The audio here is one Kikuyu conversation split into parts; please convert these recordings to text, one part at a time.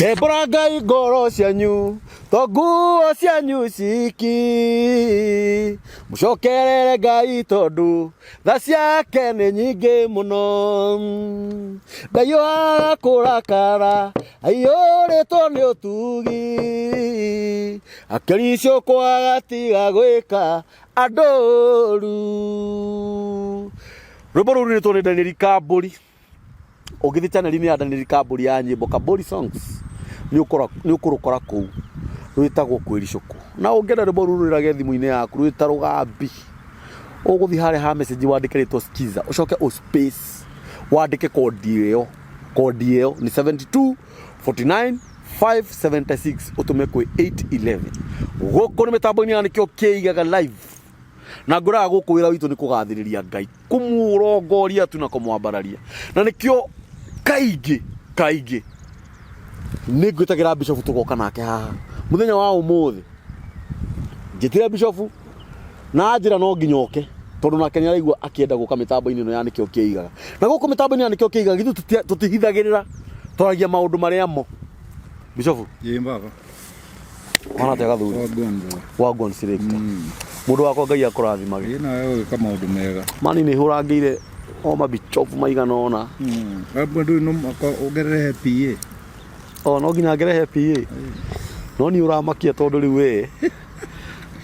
Tembũrangai ngoro cianyu to nguo cianyu ciki, mũcokerere Ngai tondũ tha ciake nĩ nyingĩ mũno. Ndaiyũaga kũrakara, aiyũrĩtwo nĩ ũtugi, akĩricũkwo agatiga gwĩka andũ ũru. Rwĩmbo rũu rũinĩtwo nĩ Daniel Kambũri. Ũngĩthiĩ channel-inĩ ya Daniel Kambũri ya nyĩmbo, Kambũri Songs, nĩ ũkũrũkora kũu, rwĩtagwo Kwĩricũkwo. Na ũngĩenda rwĩmbo rũu rũrĩrage thimũ-inĩ yaku rwĩ ta rũgambi, ũgũthiĩ harĩa ha message wandĩke rĩtwa Skiza, ũcoke ũ space wandĩke kondi ĩyo, kondi ĩyo nĩ 72 49 576 ũtũme kwĩ 811. Gũkũ nĩ mĩtambo-inĩ ya Nĩkĩo Kĩigaga Live. Na ngwĩraga gũkũ wĩra witũ nĩ kũgathĩrĩria Ngai, kũmũrongoria tu na kũmwambararia. Na nĩkĩo kaingĩ kaingĩ nĩ ngwĩtagĩra bishofu tũgoka nake haha mũthenya wa ũmũthĩ. Njĩtire bishofu na njĩra no nginya oke tondũ nake nĩ araigua akĩenda gũka mĩtambo-inĩ ĩno ya Nĩkĩo Kĩigaga. Na gũkũ mĩtambo-inĩ ya Nĩkĩo Kĩigaga githĩ tũtihithagĩrĩra, twaragia maũndũ marĩa mo. Bishofu. Ĩĩ baba. Ona atĩa gathuri? Wagwan bro. Wagwan selector. Mũndũ wakwa Ngai akũrathimage. Ĩĩ nawe ũgĩka maũndũ mega. Mani nĩ hũrangĩire o mabichofu maigana ũna. Ambwa ndũrĩ no mũhaka ũngererehe PA. O no nginya ngerehe PA. No niĩ ũramakia tondũ rĩu we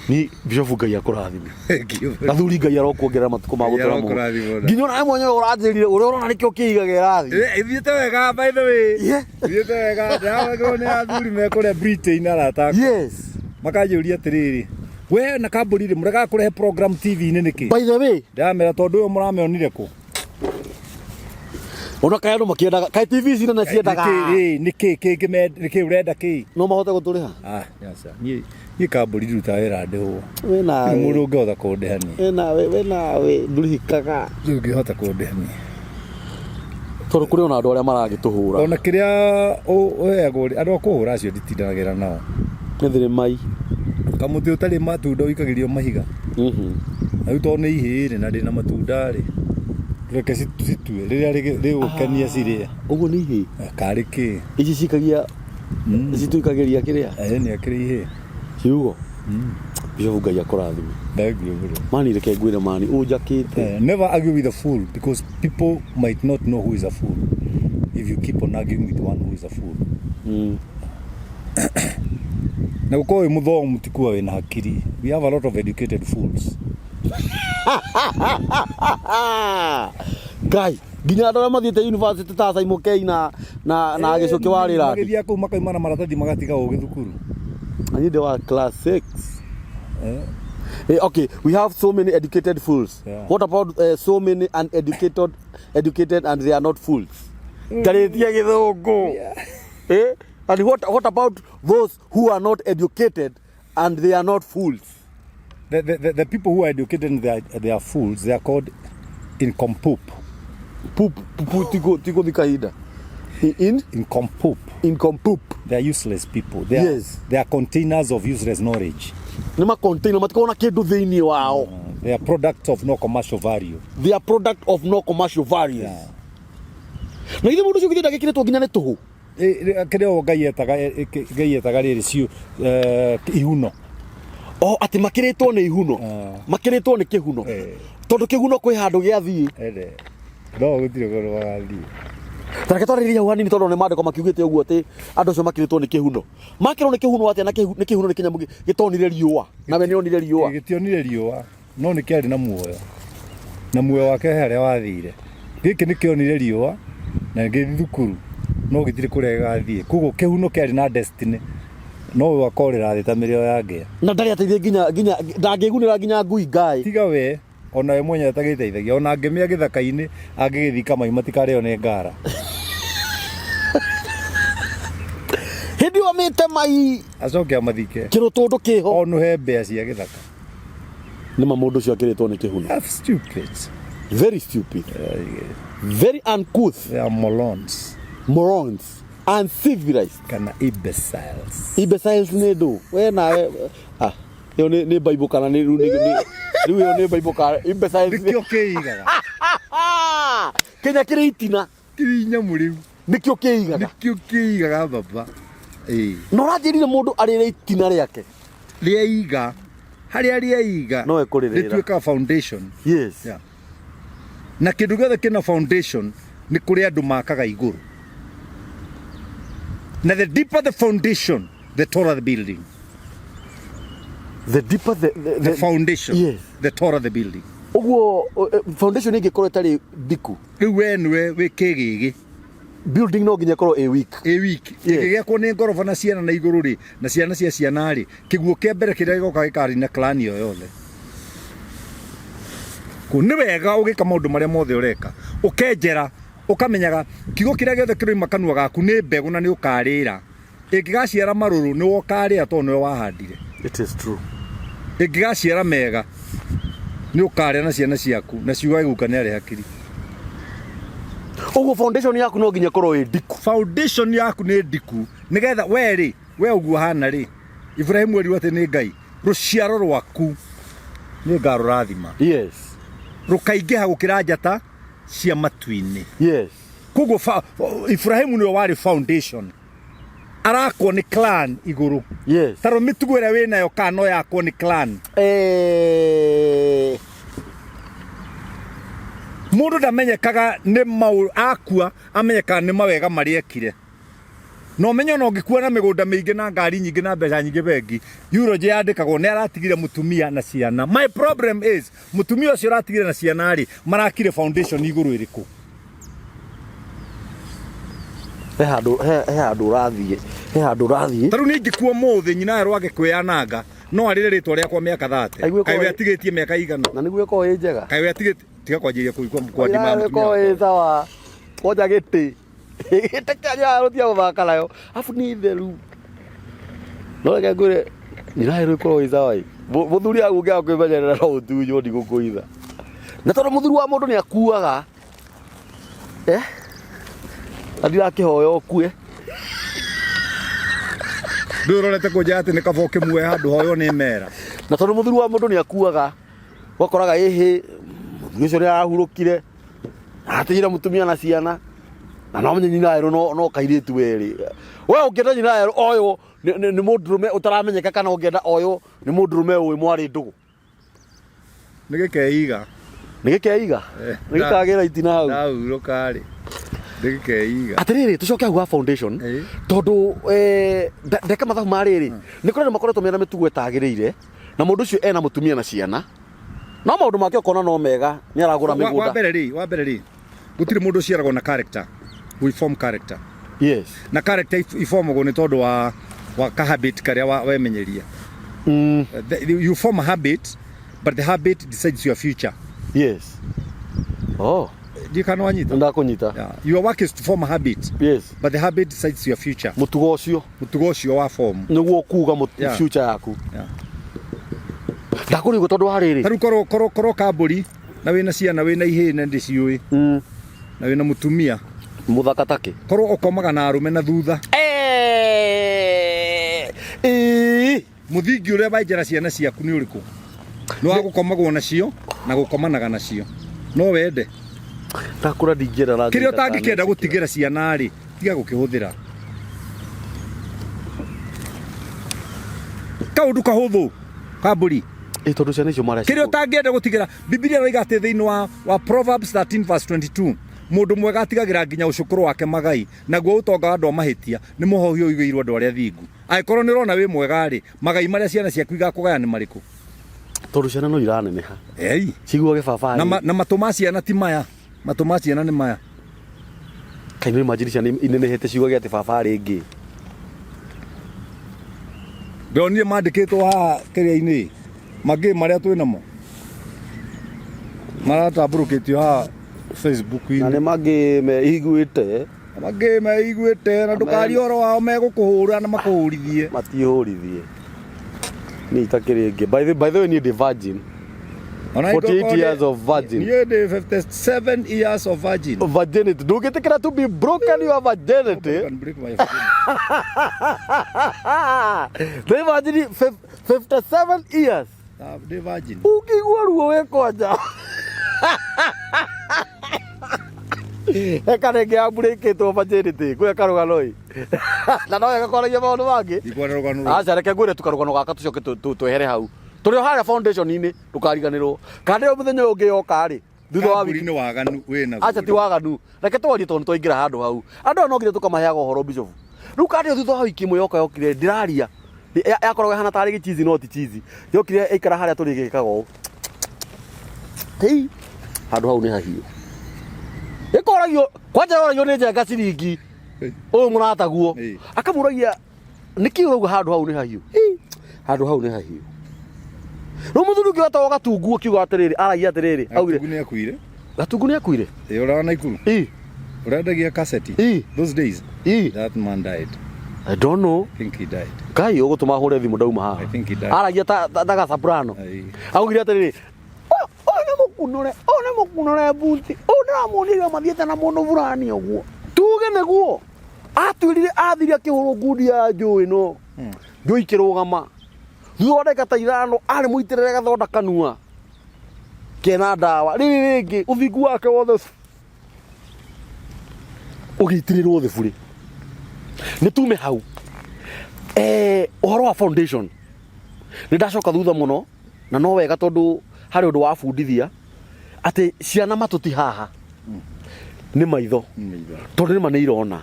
ni bishofu Ngai akũrathime. Thank you. Gathuri Ngai arokuongerera matukũ ma Ngai gũtũra muoyo. arokũrathima ona. Nginya onawe mwenyewe ũranjĩrire ũrĩa ũrona nĩkĩo kĩigaga ĩrathiĩ. Eh, Ithiĩte wega by the way. Yeah. Ithiĩte wega. Ndĩrahũragĩrwo nĩ athuri me kũrĩa Britain arata akwa. Yes. Makanjũria atĩrĩrĩ, we na kambũri rĩ mũregaga kũrehe program TV-inĩ nĩkĩ? By the way, Ndĩramera tondũ ũyũ mũramĩonire kũ? ona kaĩ andũ makĩendaga kaĩ TV ici nene ciendaga Nĩkĩ nĩkĩ kĩngĩ nĩkĩ ũrenda kĩ? no mahote gũtũrĩha Ah, aca. Niĩ niĩ kambũri ndutaga wĩra ndĩhwo. We nawe. Nĩ mũndũ ũngĩhota kũndĩha niĩ. We nawe, we nawe ndũrĩhikaga. Ndũngĩhota kũndĩha niĩ. Tondũ kũrĩ ona andũ arĩa maragĩtũhũra. Ona kĩrĩa ũheagwo rĩ, andũ a kũhũra acio nditindanagĩra nao. Nĩ thĩrĩ mai. Kamũtĩ ũtarĩ matunda ũikagĩrio mahiga. Na rĩu tondũ nĩ ihĩĩ rĩ na ndĩna matunda rĩ, reke citue rĩrĩa rĩgũkenia cirĩe. Ũguo nĩ ihĩĩ? Karĩ kĩ? Ici cikagia ici tũikagĩria kĩrĩa? Ĩĩ nĩ akĩrĩ ihĩĩ. Kiugo? Bishop Ngai akũrathime. Thank you bro. Mani reke ngwĩre mani ũnjakĩte. Never argue with a fool because people might not know who is a fool if you keep on arguing with one who is a fool. Na gũkorwo wĩ mũthomu ti kuga wĩna hakiri. We have a lot of educated fools. Ngai nginya andũ arĩa mathiĩte university ta Simon Kei na na na Gĩcũkĩ wa Rĩrandi. Magĩthiĩ kũu makauma na maratathi magatiga ũgĩ thukuru. Niĩ ndĩ wa class 6. Eh, okay, we have so many educated fools. Yeah. What about so many uneducated educated and they are not fools? Ngarĩtie gĩthũngũ. Eh? And what about those who are not educated and they are not fools? The people who are educated and they are fools, they are called incompoop. Poop, poop, tigo, tigo thika hinda. In? Incompoop. Incompoop. They are useless people. They are, Yes. They are containers of useless knowledge. Nĩ ma container matikoragwo na kĩndũ thĩinĩ wao. They are products of no commercial value. They are product of no commercial values. Yeah. Na ithe mũndũ ũcio githĩ ndagĩkĩrĩtwo nginya nĩ tũhũ. Kĩrĩa ũguo Ngai etaga Ngai etaga rĩrĩ ciũ ihuno. O atĩ makĩrĩtwo nĩ ihuno. Makĩrĩtwo nĩ kĩhuno. Tondũ kĩhuno kwĩ handũ gĩathiĩ. Ere. No gũtirĩ kũndũ magathiĩ. Ta reke twarĩrĩrie hau hanini tondũ nĩ maandĩko makiugĩte ũguo atĩ andũ acio makĩrĩtwo nĩ kĩhuno. Makĩrwo nĩ kĩhuno atĩa na nĩ kĩhuno nĩ kĩnyamũ gĩtonire riũa. Nawe nĩ onire riũa. Gĩtionire riũa no nĩ kĩarĩ na muoyo. Na muoyo wake he harĩa wathire. Gĩkĩ nĩ kĩonire riũa na gĩgĩthiĩ thukuru no gĩtirĩ kũrĩa gĩgathiĩ. Koguo kĩhuno kĩarĩ na destiny no ũyũ akorĩra thĩ ta mĩrĩo ya ngĩa. Na ndarĩ ateithie nginya nginya ndangĩgunĩra nginya ngui ngaĩ. Tiga we ona we mwenyewe atagĩteithagia ona angĩmĩa gĩthaka-inĩ angĩgĩthika mai matikarĩo nĩ ngara. Hĩndĩ ĩyo amĩte mai Acoke amathike. Kĩrũtũndũ kĩho. Onũhe mbĩa cia gĩthaka. Nĩma mũndũ ũcio akĩrĩtwo nĩ kĩhuno. That's stupid. Very stupid. Very uncouth. They are morons. Morons. Uncivilized. Kana imbeciles. Imbeciles nĩ ndũ. We nawe ah ĩyo nĩ nĩ Bible kana nĩ rĩu nĩ rĩu ĩyo nĩ Bible kana imbeciles. Nĩkĩo kĩigaga. Kenya kĩrĩ itina. Kĩrĩ nyamũ rĩu. Nĩkĩo kĩigaga. Nĩkĩo kĩigaga baba. Ĩĩ. Na ũranjĩrire mũndũ arĩre itina rĩake. Rĩeiga harĩa rĩeiga No ekũrĩrĩra. Rĩtuĩkaga foundation. Yes. Yeah. Na kĩndũ gĩothe kĩna foundation nĩ kũrĩ andũ makaga igũrũ. Na the deeper the foundation, the taller the building. The deeper the The foundation, Yes. the taller the building. Ũguo foundation ĩngĩkorwo ĩtarĩ ndiku, Rĩu we nĩwe wĩ kĩgĩgĩ. Building no nginya ĩkorwo ĩ weak. Ĩ wiki. Yes. Ĩngĩgĩakwo nĩ ngoroba na ciana na igũrũ rĩ, na ciana cia ciana rĩ, kĩguũ kĩa mbere kĩrĩa gĩgoka gĩkarina clan ĩyo yothe. Kũ nĩ wega ũgĩka maũndũ marĩa mothe ũreka ũkenjera, ũkamenyaga kiugo kĩrĩa gĩothe kĩroima kanua gaku nĩ mbegũ na nĩ ũkarĩra. Ĩngĩgaciara marũrũ nĩwe ũkarĩa tondũ nĩwe wahandire. It is true. Ĩngĩgaciara mega nĩ ũkarĩa na ciana ciaku na ciuga guka nĩ arĩ hakiri. Ũguo foundation yaku no nginya ĩkorwo ĩ ndiku. Foundation yaku nĩ ndiku nĩgetha we rĩ, we ũguo hana rĩ, Ibrahimu erirwo atĩ nĩ Ngai, rũciaro rwaku nĩ ngarũrathima. Yes. Rũkaingĩha gũkĩra njata cia matu-inĩ. Yes. Koguo Ibrahimu nĩwe warĩ foundation. Arakwo nĩ clan igũrũ. Yes. Taro mĩtugo ĩrĩa wĩnayo kana no yakwo nĩ clan. Mũndũ ndamenyekaga nĩ mau akua, amenyekaga nĩ mawega marĩa ekire. Na ũmenye ona ũngĩkua na mĩgũnda mĩingĩ na ngari nyingĩ na mbeca nyingĩ bengi, eulogy yandĩkagwo nĩ aratigire mũtumia na ciana. My problem is, mũtumia ũcio ũratigire na ciana rĩ, marakire foundation igũrũ ĩrĩkũ? He handũ he handũ ũrathiĩ. He handũ ũrathiĩ. Ta rĩu niĩ ingĩkua ũmũthĩ nyina werũ age kwĩyananga, no arĩre rĩtwa rĩakwa mĩaka 30. Aigue Kaĩ we korwo- atigĩtie mĩaka igana? Na nĩguo ĩkorwo ĩ njega. Kaĩ we atigĩtie, tiga kwanjĩrĩria kwandima mũtumia Ĩkorwo ĩ wakwa. sawa. Kwanja gĩtĩ. Gĩtĩ kĩa nyina werũ tiga gũthaka nayo. Arabu nĩ theru. No reke ngwĩre nyina werũ ĩkorwo ĩ sawa ĩ. Mũthuri waku ũngĩaga kwĩmenyerera no ũtunywo ndigũkũitha. Na tondũ mũthuri wa mũndũ nĩ akuaga. Na ndirakĩhoya ũkue. Ndũĩ ũrorete kũnja atĩ nĩ kaba ũkĩmuoe handũ hoywo nĩ mera. Na tondũ mũthuri wa mũndũ nĩ akuaga, ũgakoraga ĩhĩ mũthuri ũcio nĩ arahurũkire, atigire mũtumia na ciana, na no menye nyina werũ no kairĩtu werĩ. We ũngĩenda nyina werũ oywo nĩ mũndũrũme ũtaramenyeka, kana ũngĩenda oywo nĩ mũndũrũme ũĩ mwarĩ ndũgũ? Nĩ gĩkeiga. Nĩ gĩkeiga? Nĩ gĩkagĩra itina hau. Ndahurũka rĩ, nĩ gĩkeiga. Atĩrĩrĩ, tũcoke hau ha foundation, tondũ ndeke mathabu ma rĩrĩ, nĩ kũrĩ andũ makoretwo mena mĩtugo ĩtagĩrĩire, na mũndũ ũcio ena mũtumia na ciana, no maũndũ make ũkona no mega, nĩ aragũra mĩgũnda. Wa mbere rĩ, gũtirĩ mũndũ ũciaragwo na character. We form character. Yes. Na character ifomagwo nĩ tondũ wa ka habit karĩa wemenyeria. You form a habit, but the habit decides your future. Yes. Oh. Ndiũĩ kana wanyita? Ndakũnyita. Yeah. Your work is to form a habit. Yes. But the habit decides your future. Mũtugo ũcio. Mũtugo ũcio wa form. Nĩguo kuga Yeah. future yaku. Yeah. Ndakũrigwo tondũ wa rĩrĩ. Ta rĩu korwo kambũri na wĩna ciana, wĩna ihĩĩ na ndĩciũĩ. Na wĩna mũtumia. Mũthaka take. Korwo ũkomaga na arũme na thutha. Mũthingi ũrĩa wenjera ciana ciaku nĩ ũrĩkũ? Nĩ wa gũkomagwo nacio na gũkomanaga nacio. No wende. Ndakũra ndingĩenda na Kĩrĩa Ngai ũtangĩkĩenda ndakanetĩkĩra. gũtigĩra ciana rĩ, tiga gũkĩhũthĩra. Kaũndũ kahũthũ kambũri. Ĩ tondũ ciana icio mara Kĩrĩa ũtangĩenda gũtigĩra, Bibilia ĩroiga atĩ thĩinĩ wa Proverbs 13 verse 22, mũndũ mwega atigagĩra nginya ũcũkũrũ wake magai, naguo ũtonga wa andũ a mahĩtia nĩ mũhohio ũigĩirwo andũ arĩa athingu. Angĩkorwo nĩ ũrona wĩ mwega rĩ, magai marĩa ciana ciaku igakũgaya nĩ marĩkũ? Tondũ ciana no iraneneha. Ei. Ciguage baba Na rĩ. matũ ma ciana ti maya. Matũ ma ciana nĩ maya. Kaĩ no imagine ciana inenehete ciugage atĩ baba rĩngĩ. Ndonire mandĩkĩtwo haha kĩrĩa-inĩ mangĩ marĩa twĩ namo maratambũrũkĩtio haha Facebook-inĩ. Na nĩ mangĩ meiguĩte. Mangĩ meiguĩte na ndũkarie ũhoro wao, megũkũhũra na makũhũrithie. Matiĩhũrithie. Niĩ itakĩrĩ ngĩ. By the way, niĩ ndĩ virgin. Ona 48 ingĩkorwo years of virgin. Niĩ ndĩ 57 years of virgin. Virginity. Ndũngĩtĩkĩra to be broken your virginity. Nobody can break my virginity. Ndĩ virgin 57 years. Ndĩ virgin. Ũngĩigua ruo wĩ kwanja. He kana ĩngĩ ya breakĩtwo virginity. Kwĩ karũgano ĩ. Na no wega kwaragia maũndũ mangĩ. Ndikwana rũgano rũu. Aca reke ngwĩre tu karũgano gaka tũcoke twehere hau. Tũrĩ o harĩa foundation-inĩ ndũkariganĩrwo. Kana ĩyo mũthenya ũyũ ũngĩ yoka rĩ, thutha wa Kambũri wiki nĩ waganu wĩna aca ti waganu reke twarie tondũ nĩtwaingĩra handũ hau andũ aya no nginya tũkamaheaga ũhoro bishop rĩu kandi ĩyo thutha wa wiki ĩmwe yoka yokire ndĩraria yakoragwo ĩhana tarĩ gĩchizi no ti chizi yokire ĩikara harĩa tũrĩ ĩgĩkaga ũũ hei handũ hau nĩ hahiũ ĩkoragio kwanja yoragio nĩ njenga ciringi ũyũ mũrataguo Ĩĩ. akamũragia nĩkĩ ũrauga handũ hau nĩ hahiũ Ĩ, handũ hau nĩ hahiũ rĩu mũthuri ũngĩ wetagwo gatungu akiuga atĩrĩrĩ aragia atĩrĩrĩ augire Gatungu nĩ akuire. gatungu nĩ akuire Ĩ ũrĩa wa Naikuru. Ĩ, Ũrendagia kaseti. Ĩ. Those days. ĩ, That man died. I don't know I think he died. ngai ũgũtũma hũre thimũ ndauma haha I think he died. aragia ta gasaprano Aye. augire atĩrĩrĩ ũyũ nĩ mũkunũre ũyũ nĩ mũkunũre mbuti ũyũ ndĩramuonire mathiĩte na mũndũ burani ũguo tuge nĩguo atuĩrire athire akĩhũrwo ngundi ya njũĩ no njũĩ ikĩrũgama thutha wa ndagĩka ta ithano arĩ mũitĩrĩre gathonda kanua kena ndawa rĩrĩ rĩngĩ ũthingu wake wothe ũgĩitĩrĩrwo thĩ burĩ nĩ tume hau ũhoro wa foundation nĩ ndacoka thutha mũno na no wega tondũ harĩ ũndũ wabundithia atĩ ciana matũ ti haha nĩ maitho tondũ nĩma nĩ irona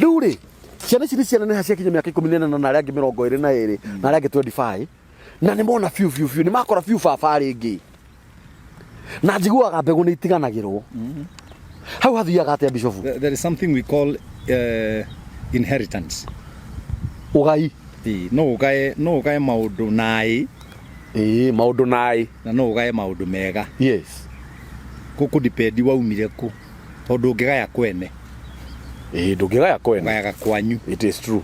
rĩu rĩ ciana ici nĩ cianeneha ciakinya mĩaka 18 na arĩa angĩ 22 na arĩa angĩ 25 na nĩ mona biũ biũ biũ nĩ makora biũ baba rĩngĩ na njiguaga mbegũ nĩ itiganagĩrwo hau hathiaga atĩa bishofu There is something we call inheritance. Ũgai. Ĩĩ, no ũgae maũndũ naĩ. Ĩĩ, maũndũ naĩ. Na no ũgae maũndũ mega. Gũkũ depend waumire kũ, tondũ ũngĩgaya kwene. Ĩĩ, ndũngĩgaya kwene. Ũgayaga kwanyu. It is true,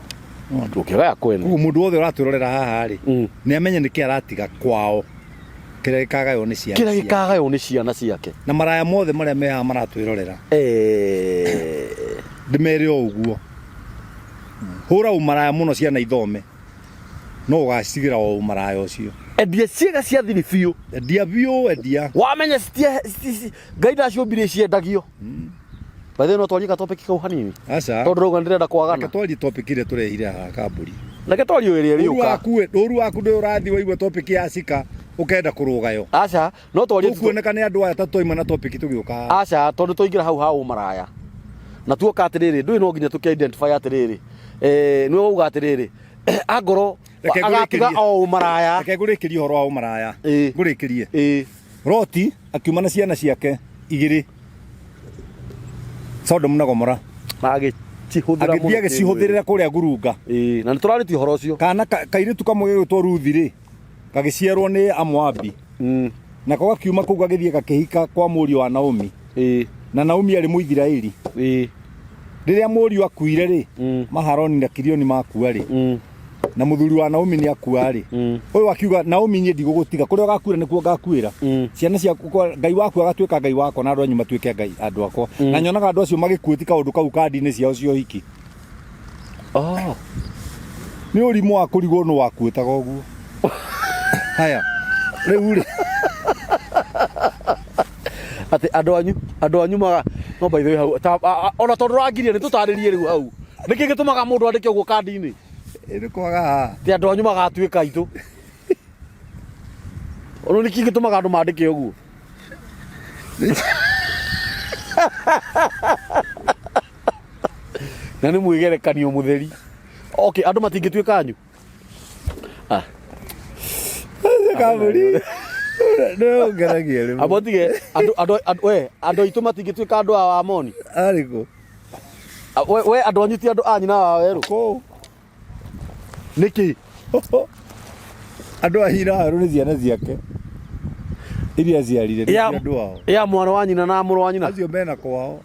ndũngĩgaya kwene. Koguo mũndũ wothe ũratwĩrorera haha rĩ, nĩ amenye nĩkĩ aratiga kwao kĩrĩa gĩkagaywo nĩ ciana kĩrĩa ciake. Gĩkagaywo nĩ ciana ciake. Na maraya mothe marĩa me haha maratwĩrorera, ndĩmere o ũguo, hũra ũmaraya mũno ciana ithome, no ũgacigĩra o ũmaraya ũcio. Endia ciĩga cia thiri biũ. Endia biũ, endia. Wamenya Ngai ndaciũmbire ciendagio. By the way, no twarie gatopic kau hanini? Aca. Tondũ rauga ndĩrenda Reke kwagana. Twarie topic ĩrĩa tũrehire haha kambũri. Reke twarie ĩrĩa Ũru ĩrĩũka. waku ũru waku ndũ ũrathiĩ waigua topic ya cika ũkenda kũrũga yo. Aca, no twarie. Ũkuoneka nĩ andũ aya ta twaima na topic tũgĩũka haha. Aca, tondũ twaingĩra hau ha ũmaraya na tuoka atĩrĩrĩ, ndũĩ no nginya tũkĩ identify atĩrĩrĩ, nĩwe wauga atĩrĩrĩ, angorwo Reke agatiga ngũrĩkĩrie. o ũmaraya. Reke ngũrĩkĩrie ũhoro wa ũmaraya. Ngũrĩkĩrie. Loti akiuma na ciana ciake igĩrĩ Sodom na Gomora. Na agĩcihũthĩra Agĩthiĩ agĩcihũthĩrĩra kũrĩa ngurunga. Ĩĩ, na nĩ tũrarĩtie ũhoro ũcio. Kana kairĩtu kamwe gagĩtwo Ruthi rĩ, gagĩciarwo nĩ Amoabi. Nako gakiuma kũu gagĩthiĩ gakĩhika kwa mũriũ wa Naomi. Na Naomi arĩ Mũithiraeli. Rĩrĩa mũriũ akuire rĩ, Maharoni na Kilioni makua rĩ, na mũthuri wa Naomi nĩ akua rĩ, ũyũ akiuga, "Naomi, niĩ ndigũgũtiga, kũrĩa ũgakuĩra nĩkuo ngakuĩra. Ciana ciaku Ngai waku agatuĩka Ngai wakwa na andũ anyu matuĩke Ngai andũ akwa." Na nyonaga andũ acio magĩkuĩti kaũndũ kau kandi-inĩ ciao cia ũhiki. Oh. Nĩ ũrimũ wa kũrigwo nũ wakuĩtaga ũguo. Haya, rĩu rĩ, Atĩ andũ anyu maga no by the way hau ona tondũ rangiria nĩ tũtarĩrie rĩu hau nĩkĩ gĩtũmaga mũndũ andĩke ũguo kandi-inĩ. Nĩ kwaga haha. Atĩ andũ anyu magatuĩka aitũ ona nĩkĩ gĩtũmaga andũ mandĩke ũguo? Na nĩ mwĩgerekanio mũtheri. Okay, andũ matingĩtuĩka anyu. Ah. Kaburi nĩ ũngeragia rĩu. Abo tige andũ we andũ aitũ matingĩtuĩka andũ a Wamoni. Arĩkũ? Ah, we andũ anyu ti andũ a nyina wa werũ. Kũu. Nĩkĩ? Andũ a nyina wa werũ nĩ ciana ciake iria ciarire nĩ andũ ao. Ya mwana wa nyina na mũrũ wa nyina. Acio mena kwao.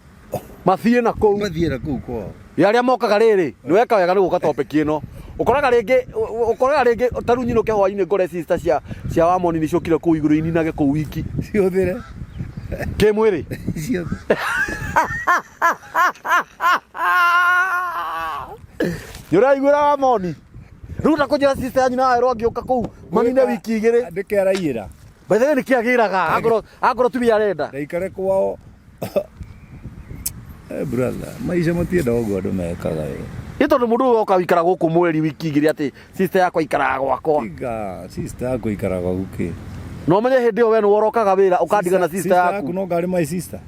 Mathiĩ na kũu. Mathiĩ na kũu kwao. Ya arĩa mokaga rĩrĩ nĩ weka wega nĩ gũka topic ĩno. Ũkoraga rĩngĩ ta rĩu nyinũke hwainĩ ngore sister cia Wamoni nĩ ciokire kũu igũrũ ininage kũu wiki. Ciũthĩre. Kĩmwĩrĩ. Ciothe. Nĩ ũraiguĩra Wamoni rĩu ta kũnjĩra sister ya nyina wa werũ angĩũka kũu manine wiki 2. Ndĩke araiyĩra. By the way, nĩkĩ agĩraga angorwo tumia arenda? Ndaikare kwao. Eh, brother, maisha matienda ũguo andũ mekaga ĩ. Ĩ tondũ mũndũ ũyũ oka wikara gũkũ mweri wiki igĩrĩ atĩ sister yakwa ikaraga gwakwa. Tiga sister yaku ikaraga gwaku kĩ. Na ũmenye hĩndĩ ĩyo we nĩ worokaga wĩra ũkandiga na sister yaku. No ngarĩ my sister.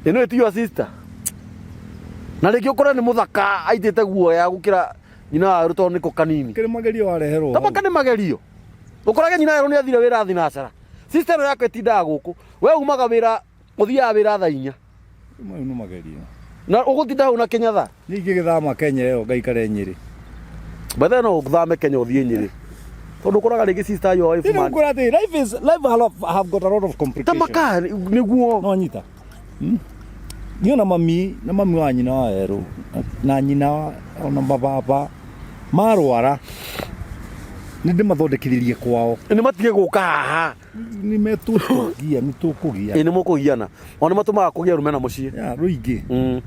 Ĩno ĩti sister. Na rĩngĩ ũkore nĩ mũthaka aitĩte guoya gũkĩra nyina wa werũ tondũ nĩko kanini. Kĩrĩ magerio wareherwo. Ta maka nĩ magerio. Ũkorage nyina werũ nĩ athire wĩra thinacara. Sister ĩno yakwa ĩtindaga gũkũ. We umaga wĩra ũthiaga wĩra thaa inya. Mau nĩ magerio. Na ũgũtinda hau na kĩnyatha. Niĩ ingĩgĩthama Kenya ĩyo ngaikare Nyĩrĩ. By the way no ũthame Kenya ũthiĩ Nyĩrĩ. Tondũ ũkoraga rĩngĩ sister your wife Rĩu man. ngũra atĩ life is life have got a lot of Ta complications. maka nĩguo. No nyita. Niĩ ona mami na mami wa nyina wa werũ na nyina ona mababa marwara nĩ ndĩmathondekithirie kwao. Nĩ matige gũka haha. Nĩ metũkũgia nĩ tũkũgia. Ĩ nĩ mũkũgiana. O nĩ matũmaga kũgĩa rũmena mũciĩ. Ya rũingĩ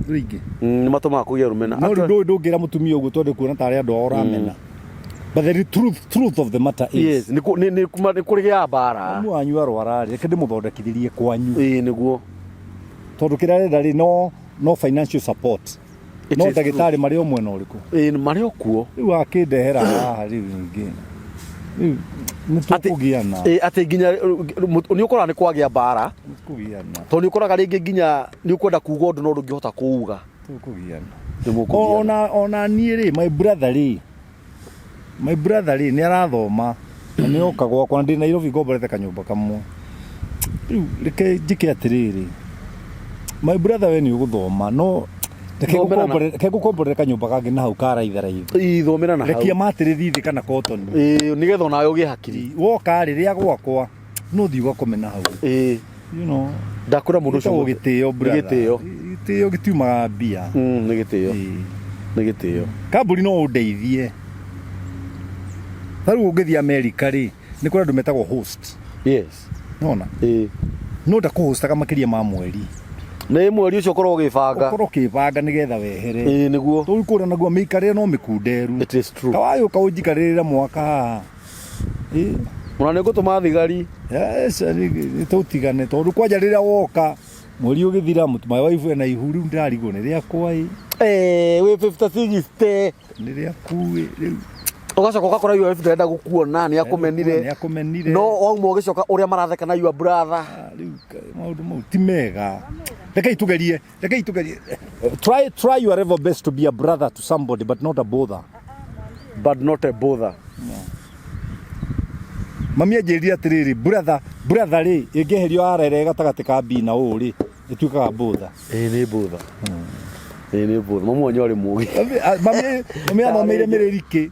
rũingĩ. Nĩ matũmaga kũgĩa rũmena. No rĩu ndũĩ ndũngĩra mũtumia ũguo tondũ kuona tarĩ andũ ao ũramena. But the truth of the matter is Yes, nĩ nĩ kũrĩ gĩa mbara. Mami wanyu arwara rĩ reke ndĩmũthondekithĩrie kwanyu. Ĩĩ nĩguo. Tondũ kĩrĩa arenda rĩ no financial support. It No is ndagĩtarĩ marĩ o mwena ũrĩkũ? Ĩĩ marĩ o kuo. Rĩu akĩndehera haha rĩu ningĩ. Rĩu nĩ tũkũgiana. Ĩĩ atĩ nginya nĩ ũkoraga nĩ kwagĩa mbara. Nĩ tũkũgiana. Tondũ nĩ ũkoraga rĩngĩ nginya nĩ ũkwenda kuga ũndũ no ndũngĩhota kũuga. Tũkũgiana. Nĩ mũkũgiana. Ona niĩ rĩ my brother rĩ my brother rĩ nĩ arathoma na nĩ oka gwakwa na ndĩ Nairobi ngomborete kanyũmba kamwe. Rĩu reke njĩke atĩrĩrĩ my brother we nĩ ũgũthoma no reke Thomera na- reke ngũkomborere kanyũmba kangĩ na hau ka raitharaitha. Ĩĩ thomera na hau. Rekia matĩrĩthi thĩ kana kotoni. Ĩĩ nĩgetha onawe ũgĩe hakiri. Woka rĩ rĩa gwakwa no thiĩ ũgakome na hau. Ĩĩ. You know. Ndakwĩra mũndũ ũcio Gĩtagwo gĩtĩo brother. Gĩtĩo. Gĩtĩo gĩtiumaga mbia. Nĩ gĩtĩo. Nĩ gĩtĩo. Kambuni no ũndeithie. Ta rĩu ũngĩthiĩ Amerika rĩ, nĩ kũrĩ andũ metagwo host. Yes. Nona? Ĩĩ. No ndakũhostaga makĩria ma mweri. Nĩ mweri ũcio ũkorwo ũgĩbanga. Ũkorwo ũkĩbanga nĩgetha wehere. Ĩĩ nĩguo. Tũrĩ kũrĩa naguo mĩikarĩre no mĩkunderu. It is true. Kawayũka ũnjikarĩrĩre mwaka haha. Ĩĩ. Ona nĩ ngũtũma thigari. Yes, nĩ tũtigane tondũ kwanja rĩrĩa woka mweri ũgĩthira my wife ena ihu rĩu ndĩrarigwo nĩ rĩakwa ĩ. Eh, wĩ 50 60. Nĩ rĩaku ĩ rĩu. Ũgacoka ũgakora your wife ndarenda gũkuona nĩ akũmenire. Nĩ akũmenire. No wauma ũgĩcoka ũrĩa maratheka na your brother. Ah, rĩu maũndũ mau ti mega. Rekei tũgerie, rekei tũgerie. Try your level best to be a brother to somebody but not a bother. But not a bother. No. Mami anjĩrire atĩrĩrĩ, brother, brother rĩ, ĩngĩeherio arere gatagatĩ ka B na O rĩ, ĩtuĩkaga bother. Ĩĩ nĩ bother. Ĩĩ nĩ bother. Mamu wanyu arĩ mũgĩ. Mami, mami athomeire mĩrĩrikĩ.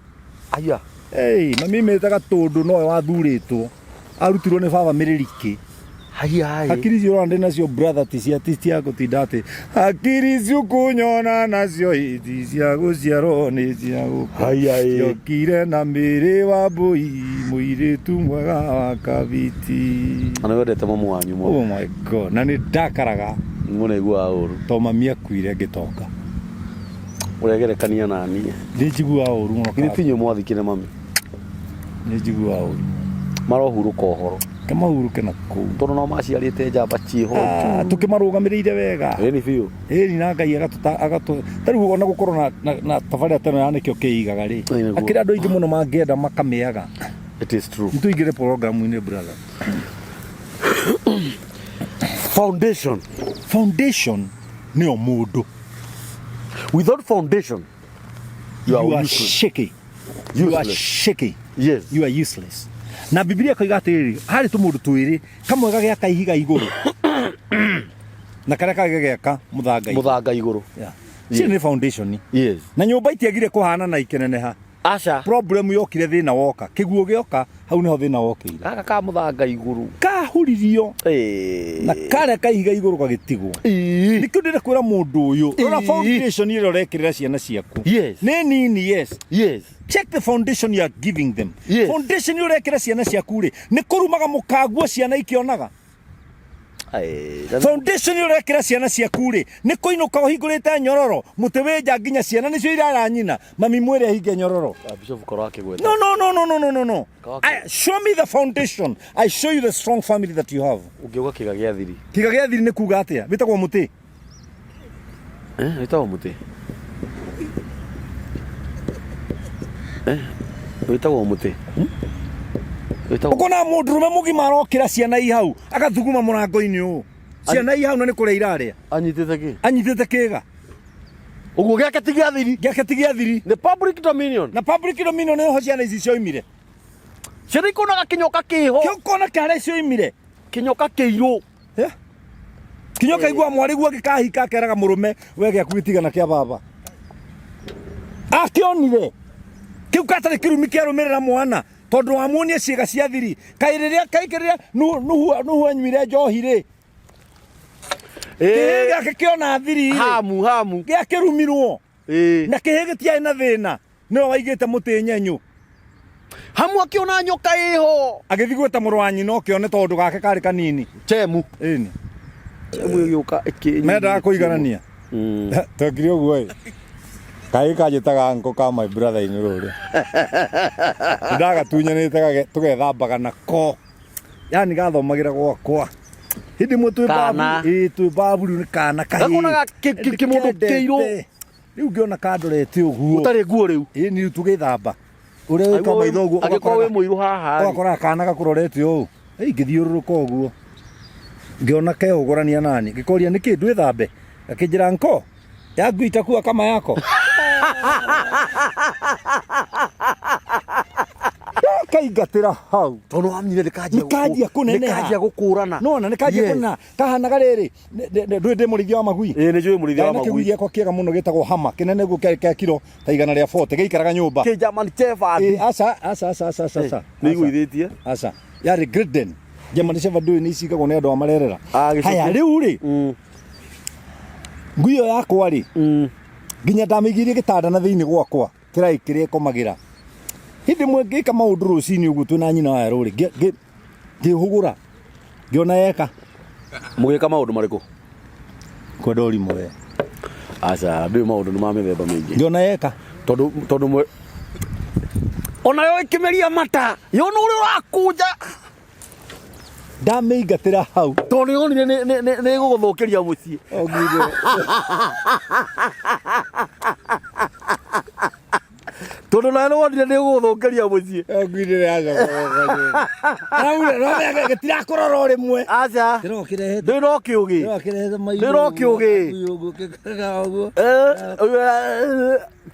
Aya. Hey, mami mĩtaga tũndũ nowe wathurĩtwo. Arutirwo nĩ baba mĩrĩrikĩ. Haya. Hakiri icio ũrona ndĩ nacio brother ti cia ti cia gũtinda atĩ hakiri ici ũkũnyona nacio ĩ, ti cia gũciarwo nĩ cia gũkua. Haya ĩ. Ciokire na mĩrĩ wa mbũi mũirĩtu mwega wa kabiti. Na nĩ wendete mamu wanyu mũno. Oh my God, na nĩ ndakaraga Mũno iguaga ũru. to mami akuire ngĩtonga. Ũregerekania na niĩ. Nĩ njiguaga ũru mũno. Githĩ ti inyuĩ mwathikire mami? Nĩ njiguaga ũru. Marohurũka ũhoro. Kĩmahurũke na kũu. Tondũ no maciarĩte njamba ciĩho. Ah, tũkĩmarũgamĩrĩire wega. Ĩni biũ. Ĩni na Ngai agatũta agatũ ta rĩu ona gũkorwo na tabarĩra ta ĩno ya nĩkĩo kĩigaga rĩ. Ĩĩ, nĩguo. Akĩrĩ andũ aingĩ mũno mangĩenda makamĩaga. It is true. Nĩtũingĩre program-inĩ brother. Foundation. Foundation nĩyo mũndũ. Without foundation, you are You are useless. shaky. You are Useless. shaky. Yes. You are useless. Na Biblia ĩkoiga atĩrĩrĩ, harĩ tũmũndũ twĩrĩ, kamwe gagĩaka ihiga igũrũ na karĩa kangĩ gagĩaka mũthanga igũrũ. Mũthanga igũrũ. Yeah. Icio nĩ foundation. Yes. Na nyũmba itiagire kũhana na ikĩneneha. Aca. Problem yokire thĩna woka. Kĩguũ gĩoka, hau nĩho thĩna wokĩire. Gaka ka mũthanga igũrũ. Kahuririo Ĩĩ. na karĩa ka ihiga igũrũ gagĩtigwo. Ĩĩ. Nĩkĩo ndĩrenda kwĩra mũndũ ũyũ, rora Ĩĩ. foundation ĩrĩa ũrekĩrĩra ciana ciaku. Yes. Nĩ nini, yes. Yes. Check the foundation you are giving them. Yes. Foundation ĩrĩa ũrekĩra ciana ciaku rĩ, nĩ kũrumaga mũkanguo ciana ikĩonaga. Aĩ, Foundation ĩrĩa ũrekĩra ciana ciaku rĩ, nĩ kũinũka ũhingũrĩte nyororo, mũtĩ wĩ nja nginya ciana nĩcio irara nyina, mami mwĩre ahinge nyororo. Ah, Bishop korwo akĩgweta. No, no, no, no, no, no, no, no. Okay. Show me the foundation. I show you the strong family that you have. Ũngĩuga kĩga gĩa thiri. Kĩga gĩa thiri nĩ kuga atĩa? Wĩtagwo mũtĩ. Wĩtagwo mũtĩ. Eh, wĩtagwo mũtĩ wĩtagwo Ũkona mũndũrũme mũgima arokĩra ciana i hau agathuguma mũrango-inĩ ũũ. Ciana i hau na nĩ kũrĩa irarĩa. Anyitĩte kĩ? Anyitĩte kĩga. Ũguo gĩake ti gĩa thiri. Gĩake ti gĩa thiri. Nĩ public dominion. Na public dominion nĩho ciana ici cioimire. Ciana ikonaga kĩnyoka kĩho. Kĩokona kĩarĩa cioimire. Kĩnyoka kĩirũ. Eh? Kinya ũkaigua mwarĩ guo angĩkahika akeraga mũrũme we gĩaku gĩtigana kĩa baba. Akĩonire kĩu gatarĩ kĩrumi kĩarũmĩrĩra mwana tondũ wamuonia ciĩga cia thiri. Kaĩ rĩrĩa kaĩ rĩrĩa Nuhu Nuhu Nuhu anyuire njohi rĩ, kĩhĩ gĩake kĩona thiri rĩ, Hamu hamu. gĩakĩrumirwo na kĩhĩ gĩtiarĩ na thĩna, nĩwe waigĩte mũtĩ nyenyu. Hamu akĩona nyoka ĩho. Agĩthiĩ gwĩta mũrũ wa nyina ũkĩone tondũ gake karĩ kanini. Chemu. Ĩni. Chemu ĩgĩũka ĩkĩ Mendaga kũiganania. Twekire ũguo ĩ. Kaĩ kanjĩtaga uncle ka my brother in law rĩ. Ndagatunyanĩte tũgethambaga nako. Yani gathomagĩra gwakwa. Hĩndĩ ĩmwe twĩ babu, Kana. ĩ twĩ babu rĩu nĩ kana kahĩĩ. Gakonaga kĩmũndũ kĩirũ. Ndĩkendete. Rĩu ngĩona kandorete ũguo. Ũtarĩ nguo rĩu. Ĩ ni rĩu tũgĩthamba. Ũrĩa wĩka maitho ũguo Angĩkorwo wĩ mũirũ haha rĩ. Ũgakoraga kana gakũrorete ũũ. Ĩ ngĩthiũrũrũka ũguo. Ngĩona kehũgũrania nani. Ngĩkoria nĩkĩ ndwĩthambe? Gakĩnjĩra nko. Yangu itakuwa kama yako. Kaingatĩra hau. Tondũ wamenyire nĩkanjia Nĩkanjia kũneneha. Nĩkanjia gũkũrana. Nona nĩkanjia Yes. kũneneha. Kahanaga rĩrĩ, ndũĩ ndĩ mũrĩithia wa magui. Ĩĩ nĩnjũĩ mũrĩithia wa Ndarĩ na kĩgui magui. gĩakwa kĩega mũno gĩtagwo hama kĩnene ũguo kĩarĩ kĩa kiro ta 140 gĩaikaraga nyũmba. Kĩ German Shepherd. Ĩ, aca aca aca aca aca aca. Nĩ igũithĩtie. Aca. Yarĩ Great Dane. German Shepherd ndũĩ nĩ icikagwo nĩ andũ a marerera. Ah, gĩcuku. Haya rĩu rĩ, ngui ĩyo yakwa rĩ, nginya ndamĩigĩire gĩtanda na thĩinĩ gwakwa kĩraĩ kĩrĩa ĩkomagĩra. Hĩndĩ ĩmwe ngĩka maũndũ rũcinĩ ũguo twĩna nyina wa rũrĩ, ngĩhũgũra ngĩona yeka. Mũgĩka maũndũ marĩkũ? Kwenda ũrimũ we. Aca, ndũĩ maũndũ nĩ ma mĩthemba mĩingĩ. Ngĩona yeka. Tondũ tondũ mwe onayo ĩkĩmeria mata yona ũrĩa ũrakũnja Ndamĩingatĩra hau. Tondũ nĩ yonire nĩ ĩgũgũthũkĩria mũciĩ. Tondũ nawe nĩ wonire nĩ ĩgũgũthũkĩria mũciĩ. Gĩtirakũrora o rĩmwe. Aca. Ndũĩ no kĩũgĩ. Ndũĩ no kĩũgĩ.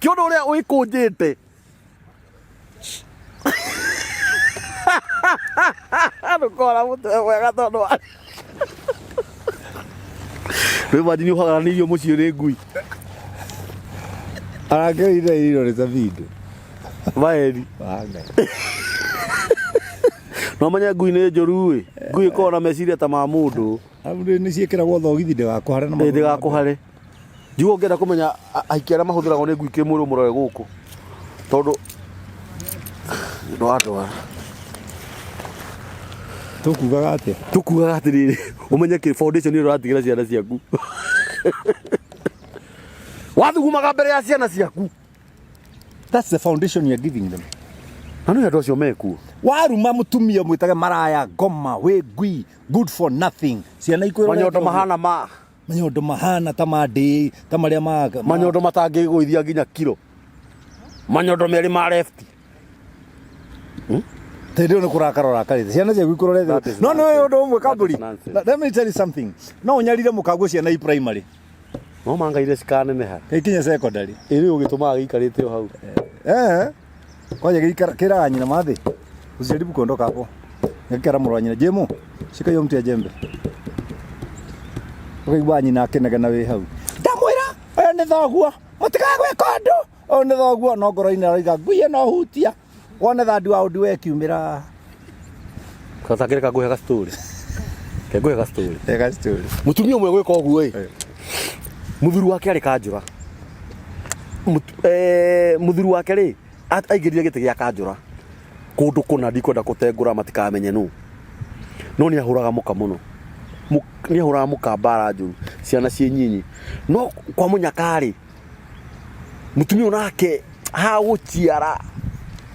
Kĩũndũ ũrĩa wĩkũnjĩte. Ndũkora mũtwe mwega tondũ wa rĩu imagine ũhagaranĩirio mũciĩ nĩ ngui. Arakĩrire irio nĩ Sabindo. Maeri. No menye ngui nĩ njũru ĩ. Ngui ĩkoragwo na meciria ta ma mũndũ. Nĩ ciĩkĩragwo thogithi ndĩgakũhare na magũrũ. Ndĩgakũhare. Njuga ũngĩenda kũmenya ahiki arĩa mahũthĩragwo nĩ ngui kĩmwĩrĩ ũmũrore gũkũ. Tondũ ndwandwara. Tũkugaga atĩa? Tũkugaga atĩrĩrĩ, ũmenye kĩ foundation ĩrĩa ũratigĩra ciana ciaku. Wathugumaga mbere ya ciana ciaku. That's the foundation you're giving them. Na nĩ andũ acio mekuo. Waruma mũtumia mwĩtage maraya, ngoma, wĩ ngui, good for nothing. Ciana ikwĩrorete Manyondo ũguo. mahana ma Manyondo mahana ta ma ndĩĩ, ta marĩa ma manyondo matangĩgũithia nginya kiro. Manyondo merĩ ma left. Hĩndĩ ĩyo nĩ kũrakara ũrakarĩte. Ciana ciaku That ikũrorete. is No nĩ ũĩ ũndũ ũmwe That is Kambũri. nonsense. Let me tell you something. No ũnyarire mũkaguo ciana i primary. No mangaire cikaneneha. Gĩkinye secondary. Ĩ rĩu ũgĩtũmaga gĩikarĩte o hau. Eh. Kwanja gĩikara kĩraga nyina mathĩ. Usijaribu kuondoka hapo. Gĩkera mũrũ wa nyina Jemo. Shika hiyo mti ya jembe. Ũkaigua nyina akĩnegena wĩ hau. Ndamwĩra ũyũ nĩ thoguo. Mũtigae gwĩka ũndũ. Ũyũ nĩ thoguo no ngoro-inĩ aroiga ngui ĩno hutia. Wone thandi wa ũndũ we kiumĩra. Sasa kile kaguhe ga story. Keguhe ga story. Ega story. Mutumia ũmwe gwĩka ũguo ĩ. Mũthuri wake arĩ kanjũra. Mũthuri wake rĩ aingĩrire gĩtĩ gĩa kanjũra kũndũ kũna ndikwenda gũtengũra matikamenye nũ. No nĩ ahũraga mũka mũno. Nĩ ahũraga mũka mbara njũru ciana ciĩ nyinyi. No kwa mũnyaka rĩ mũtumia ũyũ nake hagũciara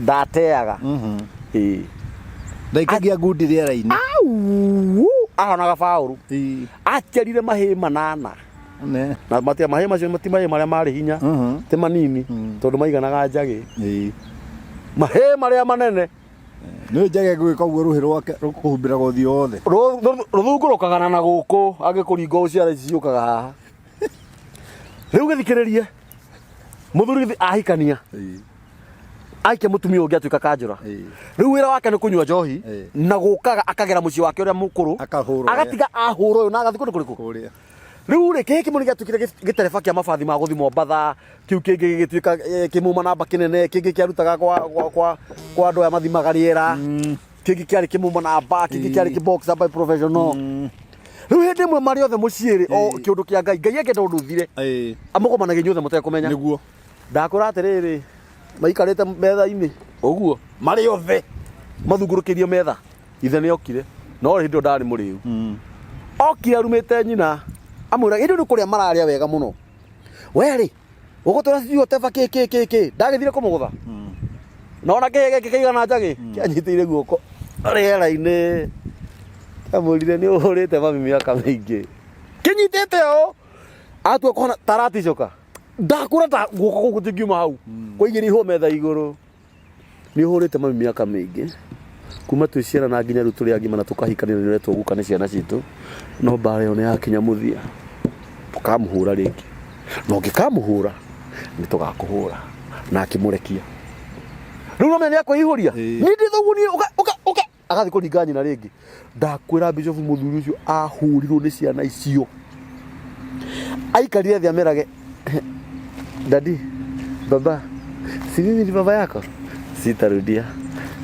ndateaga. Ĩĩ. Ndaikagia ngundi rĩera-inĩ. Au! Ahonaga baũrũ. Ĩĩ. Aciarire mahĩĩ manana. Ne. Na matia mahĩĩ macio ti mahĩĩ marĩa marĩ hinya. Ti manini tondũ maiganaga njagĩ. Ĩĩ. Mahĩ marĩa manene. Nĩ njage gwĩka ũguo rũhĩ rwake rũkũhumbĩraga ũthiũ wothe. Rũthungũrũkaga na gũkũ angĩkũringa ũũ ciara ici ciũkaga haha. Rĩu gĩthikĩrĩrie mũthuri gĩthi ahikania aikia mũtumia ũngĩ atuĩka kanjũra. Rĩu wĩra wake nĩ kũnyua njohi na gũkaga akagera mũciĩ wake ũrĩa mũkũrũ Akahũrwo. Agatiga ahũrwo ũyũ na agathiĩ kũndũ kũrĩkũ? Kũrĩa. Rĩu rĩ kĩhĩ kĩmwe nĩ gĩatuĩkire gĩtereba kĩa mabathi ma gũthiĩ Mombatha, kĩu kĩngĩ gĩgĩtuĩka kĩmuma namba kĩnene, kĩngĩ kĩarutaga kwa kwa kwa kwa andũ aya mathimaga rĩera, kĩngĩ kĩarĩ kĩmuma namba, kĩngĩ kĩarĩ kĩ-boxer by professional. Rĩu hĩndĩ ĩmwe marĩ othe mũciĩ rĩ, o kĩũndũ kĩa Ngai, Ngai angĩenda ũndũ ũthire, amũgomanagia inyuothe mũtekũmenya. Nĩguo. Ndakwĩra atĩrĩrĩ, maikarĩte metha-inĩ ũguo marĩ othe mathungũrũkĩirio metha, ithe nĩ okire no hĩndĩ ĩyo ndarĩ mũrĩu. Okire arumĩte nyina, amwĩra hĩndĩ ĩyo nĩ kũrĩa mararĩa wega mũno, we rĩ ũgũtwĩra sijui whatever kĩ kĩ kĩ kĩ, ndagĩthire kũmũgũtha na ona kĩhĩ gĩkĩ kĩigana njagĩ kĩanyitĩire guoko rĩera-inĩ, kĩamwĩrire nĩ ũhũrĩte mami mĩaka mĩingĩ, kĩnyitĩte ũũ atua kũhana taraticũka, ndakũra ta guoko kũu gũtingiuma hau kũigĩrĩirwo metha igũrũ. Nĩ ũhũrĩte mami mĩaka mĩingĩ kuma twĩ ciana na nginya rĩu tũrĩ agima na tũkahikania na nĩ ũretwo guka nĩ ciana citũ, no mbara ĩyo nĩ yakinya mũthia, ndũkamũhũra rĩngĩ, na ũngĩkamũhũra nĩ tũgakũhũra. Na akĩmũrekia. Rĩu no menya nĩ akwĩihũria, niĩ ndĩ thoguo niĩ, ũka ũka ũka. Agathiĩ kũringa nyina rĩngĩ. Ndakwĩra bishop mũthuri ũcio ahũrirwo nĩ ciana icio, aikarire thĩ amerage, "Daddy, baba, si mimi ni baba yako? Sitarudia,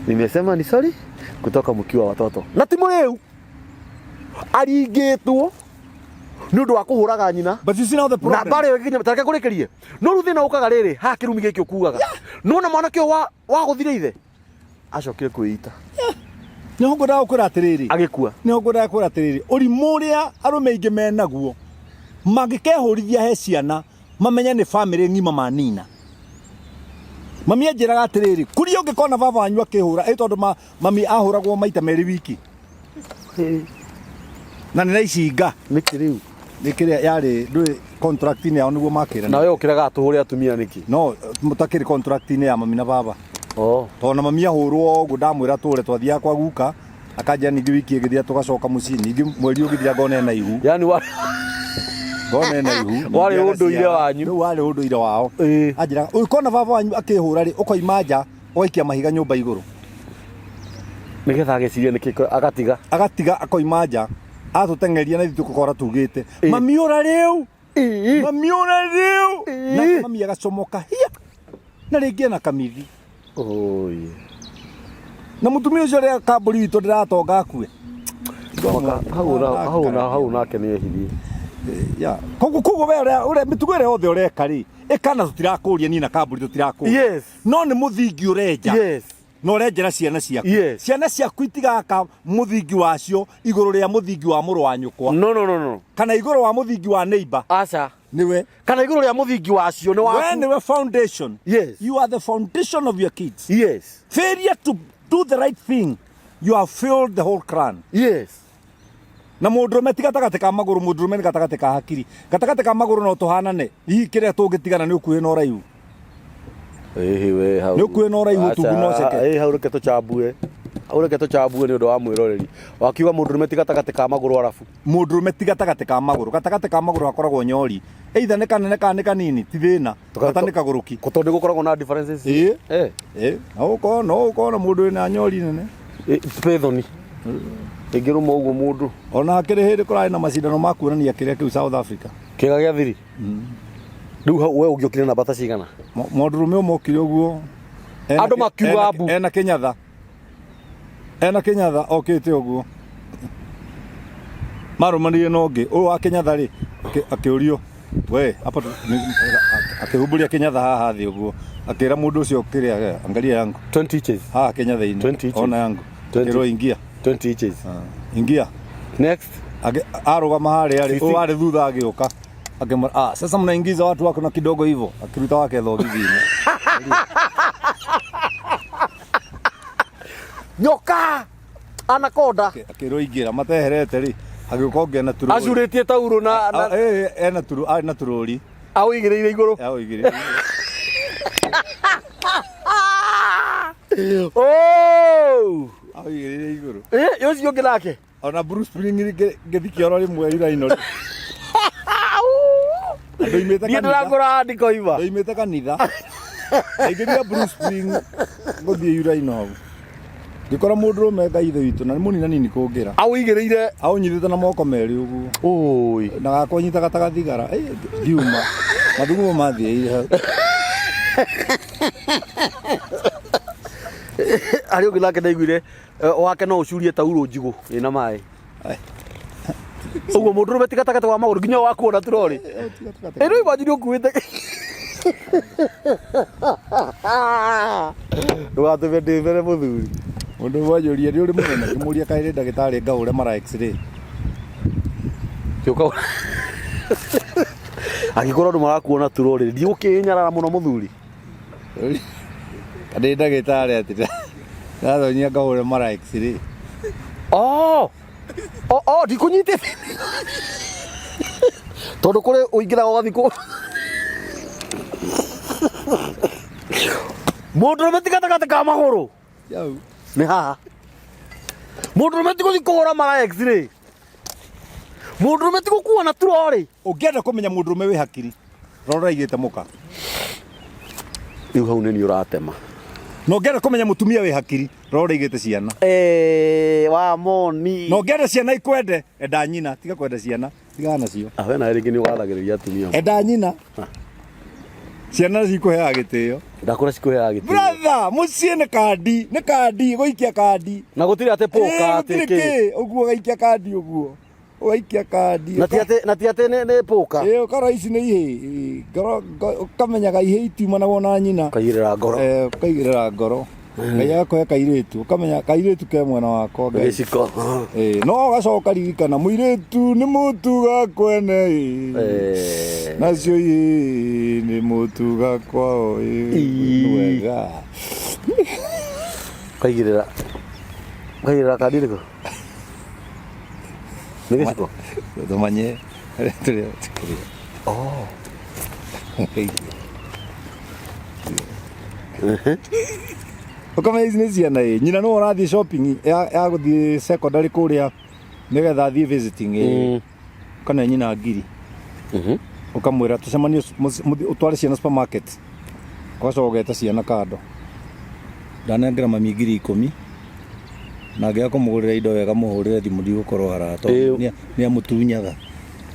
nimesema ni sorry kutoka mkiwa watoto." Na ti mũrĩu, aringĩtwo nĩ ũndũ wa kũhũraga nyina. But you see now the Na problem. mbara ĩyo ĩgĩkinya tareke ngũrĩkĩrie, no rĩu thĩna ũkaga rĩrĩ haha kĩrumi gĩkĩ ũkugaga nona mwanake ũyũ wagũthire ithe acokire kwĩita. Nĩho ngwendaga gũkwĩra atĩrĩrĩ. Agĩkua. Nĩho ngwendaga kwĩra atĩrĩrĩ, ũrimũ ũrĩa arũme aingĩ menaguo mangĩkehũrithia he ciana mamenye nĩ bamĩrĩ ng'ima manina. Mami anjĩraga atĩrĩrĩ, kuria ũngĩkona baba wanyu akĩhũra ĩ tondũ mami ahũragwo maita merĩ wiki na nĩ na icinga. Nĩkĩ rĩu? Nĩ kĩrĩa yarĩ ndũĩ contract-inĩ yao nĩguo makĩrana. Nawe ũkĩrega atũhũre atumia nĩkĩ? No mũtakĩrĩ contract-inĩ ya mami na baba. Oh. Tondũ na mami ahũrwo ũguo ndamwĩra tũre twathiaga kwa guka akanjĩra ningĩ wiki ĩgĩthira tũgacoka mũciĩ, ningĩ mweri ũgĩthira ngona ena ihu. Yani wa Ngona ena ihu. Warĩ ũndũire wanyu. Rĩu warĩ ũndũire wao. Ĩĩ. Anjĩraga ũngĩkona baba wanyu akĩhũra rĩ, ũkoima nja ũgaikia mahiga nyũmba igũrũ. Nĩgetha ageciria nĩkĩ agatiga. Agatiga akoima nja atũteng'eria na ithuĩ tũgakora tugĩte Ĩĩ. mami ũra rĩu. Ĩĩ. Mami ũra rĩu. Ĩĩ. Nake mami agacomoka hia na rĩngĩ ena kamithi. Oi. Na mũtumia ũcio ũrĩa kambũri witũ ndĩratonga akue. Hau na hau na hau nake nĩ ehirie. Ya. Koguo we ũrĩa mĩtugo ĩrĩa yothe ũreka rĩ, ĩka na tũtirakũria niĩ na kambũri tũtirakũria. Yes. No nĩ mũthingi ũrenja. Yes. Na ũrenjera ciana ciaku. Yes. Ciana ciaku itigaka mũthingi wacio igũrũ rĩa mũthingi wa mũrũ wa nyũkwa. No no no no. Kana igũrũ wa mũthingi wa neighbor. Aca. Nĩwe. Kana igũrũ rĩa mũthingi wacio nĩ waku. We nĩwe foundation. Yes. You are the foundation of your kids. Yes. Failure to do the right thing, you have failed the whole clan. Yes. Na mũndũrũme ti gatagatĩ ka magũrũ, mũndũrũme nĩ gatagatĩ ka hakiri. Gatagatĩ ka magũrũ no tũhanane, hihi kĩrĩa tũngĩtigana nĩ ũkuhĩ na ũraihu. Ĩhĩ we hau. Nĩ ũkuhĩ na ũraihu ũtungu na ũceke. Ĩĩ hau reke tũchambue. Hau reke tũchambue nĩ ũndũ wa mwĩroreri. Wakiuga mũndũrũme ti gatagatĩ ka magũrũ arabu. Mũndũrũme ti gatagatĩ ka magũrũ. Gatagatĩ ka magũrũ hakoragwo nyori. Either nĩ kanene kana nĩ kanini, ti thĩna. Bata nĩ kagũrũki. Tondũ nĩ gũkoragwo na differences. Ĩĩ. Eh. Ĩĩ. No ũkorwo no ũkorwo na mũndũ wĩna nyori nene. Pethoni. Ĩngĩrũma ũguo mũndũ. Ona hakĩrĩ hĩndĩ kũrarĩ na macindano ma kuonania kĩrĩa kĩu South Africa. Kĩga gĩa thiri. Rĩu hau we ũngĩokire na mbata cigana? Mũndũrũme ũmwe okire ũguo. Andũ makiuga mbu. Ena kĩnyatha. Ena kĩnyatha okĩte ũguo. Marũmanĩire na ũngĩ. Ũyũ wa kĩnyatha rĩ, akĩũrio we hapa akĩhumbũria kĩnyatha haha thĩ ũguo. Akĩra mũndũ ũcio kĩrĩa, angalia yangu. 20 inches. Haha kĩnyatha-inĩ. 20 inches. Ona yangu. 20. Akĩrwo ingia. 20 inches. Ingia. Next. Arũgama harĩa rĩ, ũyũ warĩ thutha agĩũka. Akĩmwĩra, ah, sasa mnaingiza watu wako na kidogo hivyo. Akiruta wake thogithi-inĩ. Nyoka anakonda Akĩrwo ingĩra mateherete rĩ, agĩũka ũngĩ ena turũri. Acurĩtie taurũ na Ena turu arĩ na turũri. Aũigĩrĩire igũrũ. Aũigĩrĩire. Oh! Aũigĩrĩire igũrũ. Eh, ũcio ũngĩ nake. Ona Bruce Springsteen ngĩthi kĩoro rĩmwe iraino. Ndoimĩte Niĩ kanitha. ndĩrakũra ndikoima. Ndoimĩte kanitha. Ndaingĩrire Bruce Spring gũthiĩ uraino hau. Ngĩkora mũndũrũme Ngai ithe witũ na nĩ mũnina nini kũngĩra. Aũigĩrĩire. Aũnyitĩte na moko merĩ ũguo. Oi. Na gakwa nyitaga ta gathigara. Eh, ngiuma. Mathugumo mathiĩire hau. Harĩ ũngĩ nake ndaiguire wake no ũcurie taurũ njigũ ĩna maĩ. Ũguo mũndũrũme ti gatagatĩ wa magũrũ nginya wakuona turorĩ. Ĩno imagine ũkuĩte. Ndũgatũme ndĩmere mũthuri. Mũndũ ũmwe anjũria nĩ ũrĩ mũnene ngĩmũria kaĩ rĩ ndagĩtarĩ ngahũre mara x-ray. Gĩũka. Angĩkorwo andũ marakuona turorĩ ndigũkĩnyarara mũno mũthuri. Ndĩ ndagĩtarĩ atĩ ndathonyia ngahũre mara x-ray. Oh! Oh, oh, ndikũnyitĩte. Tondũ kũrĩ ũingĩraga ũgathiĩ kũ Mũndũrũme ti gatagatĩ ka magũrũ. Jau. Nĩ haha. Mũndũrũme ti gũthiĩ kũhũra mara x-ray. Mũndũrũme ti gũkua na turorĩ. Ũngĩenda kũmenya mũndũrũme wĩ hakiri rora aigĩte mũka. Rĩu hau nĩ niĩ ũratema. Na ũngĩenda kũmenya mũtumia wĩ hakiri rora aigĩte ciana. Eh, wa moni. Na ũngĩenda ciana ikwende enda nyina tiga kwenda ciana tigana nacio. Ah, we nawe rĩngĩ nĩ ũgathagĩrĩria atumia. Enda nyina. Ciana cikũheaga gĩtĩo. Ndakũra cikũheaga gĩtĩo. Brother, mũciĩ nĩ kandi, nĩ kandi, gũikia kandi. Na gũtirĩ atĩ poka atĩ gũtirĩ kĩ. kĩ, ũguo ũgaikia kandi ũguo. Ũgaikia kandi. Na ti atĩ na ti atĩ nĩ nĩ poka. Ĩĩ ũkarora ici nĩ ihĩĩ. Ngoro ũkamenyaga ihĩĩ itiumanagwo na nyina. Ũkaigĩrĩra ngoro. Eh, ũkaigĩrĩra ngoro. Ngai agakũhe kairĩtu, ũkamenya kairĩtu ke mwena wakwa Ngai. Gĩciko. Ĩĩ, no ũgacoka ririkana mũirĩtu nĩ mũtuga kwene ĩĩ. Eh. Nacio ihĩĩ nĩ mũtuga kwao ĩĩ. Ii. Wega. Ũkaigĩrĩra ũkaigĩrĩra kandi ĩrĩkũ? Nĩ gĩciko? Tũmanye harĩa tũrĩa tũkĩrĩa. Oh. Ũkamenya ici nĩ ciana ĩ nyina nĩwe ũrathiĩ shopping ya, ya gũthiĩ secondary kũrĩa nĩgetha athiĩ visiting ĩ ũkane nyina ngiri ũkamwĩra tũcemanie ũtware ciana supermarket ũgacoka ũgeta ciana kando ndanengera mami ngiri 10 na angĩaga kũmũgũrĩra indo wega mũhũrĩre thimũ ndigũkorwo haraha tondũ nĩ amũtunyaga.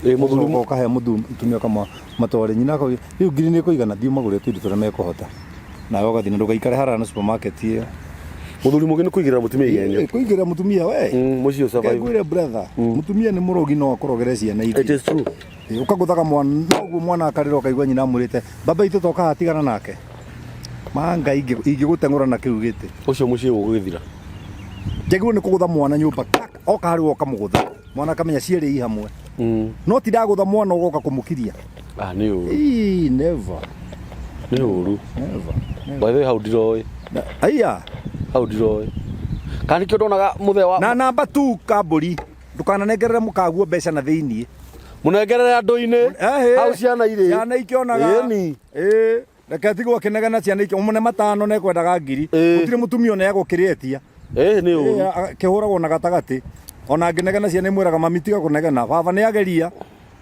Ĩĩ mũthuri Ũgacoka ũkahe mũtumia ũkamwa matware nyina akauga rĩu ngiri nĩ ĩkũigana thiĩ ũmagũrĩre tũindo tũrĩa mekũhota nawe ũgathiĩ na ndũgaikare haraya na supermarket ĩyo. Mũthuri mũgĩ nĩ kũigĩrĩra mũtumia igenyo. Ĩ, kũigĩrĩra mũtumia we. Mũciĩ ũ survive. Ngwĩre brother mũtumia nĩ mũrogi no akũrogere ciana It ithiĩ. is true. Ĩ, ũkagũthaga mwana noguo mwana akarĩra ũkaigua nyina amwĩrĩte baba itũ toka haha tigana nake. Ma Ngai ingĩgũteng'ũra na kĩu gĩtĩ. Ũcio mũciĩ ũgũgĩthira. Njagĩrĩirwo nĩ kũgũtha mwana nyũmba oka harĩ we ũkamũgũtha. Mwana akamenya cierĩ i hamwe. No ti ndagũtha mwana ũgoka kũmũkiria. Ah, nĩ ũru. Ii, never. Nĩ ũru. Never. Never. By the way, hau ndiroĩ. Aiya. Hau ndiroĩ. Kana nĩkĩo ndonaga mũthee wa Na namba 2 kambũri ndũkananengerere mũkaguo mbeca na thĩiniĩ. Mũnengerere andũ-inĩ. Ehĩ. Hau ciana irĩ. Ciana ikĩonaga. Ĩni. Ĩĩ. Reke atigwo akĩnegena ciana ikĩ ũmũne matano na ekwendaga ngiri. Ĩĩ. Gũtirĩ mũtumia ona egũkĩrĩtia. Ĩĩ nĩ ũru. Ĩĩ, kĩhũragwo na gatagatĩ. Ona angĩnegena ciana imwĩraga mami tiga kũnegena. Baba nĩ ageria.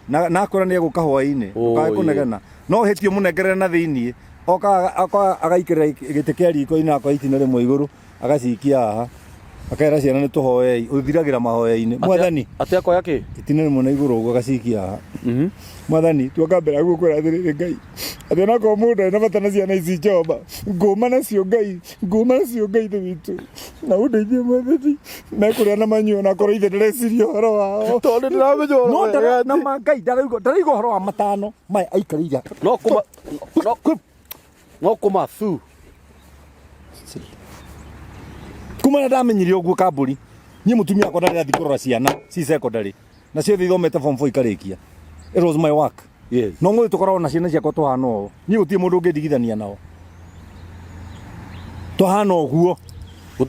Na na akwĩra nĩ egũka hwaĩ-inĩ. Ndũkae Oi. kũnegena. No hĩtie ũmũnengerere na thĩiniĩ. Oka oka agaikĩrĩra gĩtĩ kĩa riko-inĩ akoya itina rĩmwe igũrũ agacikia haha. Akera ciana nĩ tũhoei. Ũthiragĩra mahoya-inĩ. Mwathani. Atĩ akoya kĩ? Itina rĩmwe na igũrũ ũguo agacikia haha. Mwathani tuoka mbere yaku gũkwĩra atĩrĩrĩ Ngai atĩ onakorwo mũndũ arĩ na bata na ciana ici njomba ngũma nacio Ngai ngũma nacio Ngai ithe witũ na ũndeithie Mwathani mekũrĩa na manyue onakorwo ithe ndareciria ũhoro wao. Tondũ ndĩramenya ũhoro No wega ndara atĩ- na ma Ngai ndaraigua ndaraigua ũhoro wa matano maya aikarĩire No kũma no no kũma thu. Kuma na ndamenyire ũguo kambũri niĩ mũtumia wakwa ndarĩ athiĩ kũrora ciana ci secondary na ciothe ithomete form 4 ikarĩkia. It was my work. Yes. No ng'ũthĩ tũkoragwo na ciana ciakwa tũhana ũũ. Niĩ gũtirĩ mũndũ ũngĩndigithania nao. Tũhana ũguo.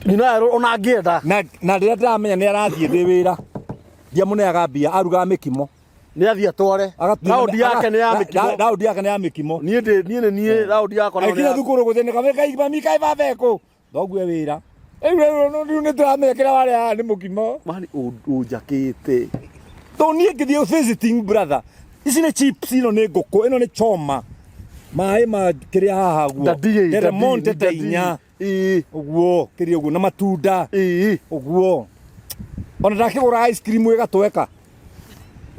Nyina erwo ona angĩenda. Na na rĩrĩa ndĩramenya nĩ arathiĩ ndĩ wĩra ndiamũneaga mbia arugaga mĩkimo. Nĩ athiĩ atware. Raundi yake nĩ ya mĩkimo. Raundi yake nĩ ya mĩkimo. Niĩ ndĩ niĩ nĩ niĩ raundi yakwa nayo nĩ Akinya ya thukuru gũthĩnĩka wĩ kai mami kai baba ekũ. Thoguo e wĩra. Rĩu rĩu rĩu nĩ tũramenya kĩrĩa warĩa haha nĩ mũkimo. Mani ũnjakĩte. Tondũ niĩ ngĩthiĩ visiting brother, ici nĩ chips, ĩno nĩ ngũkũ, ĩno nĩ choma. Maĩ ma kĩrĩa haha guo. Daddy, daddy, Del Monte ta daddy. inya. Ĩĩ. Ũguo, kĩrĩa ũguo na matunda. Ĩĩ. Ũguo. Ona ndakĩgũra ice cream ĩgatweka.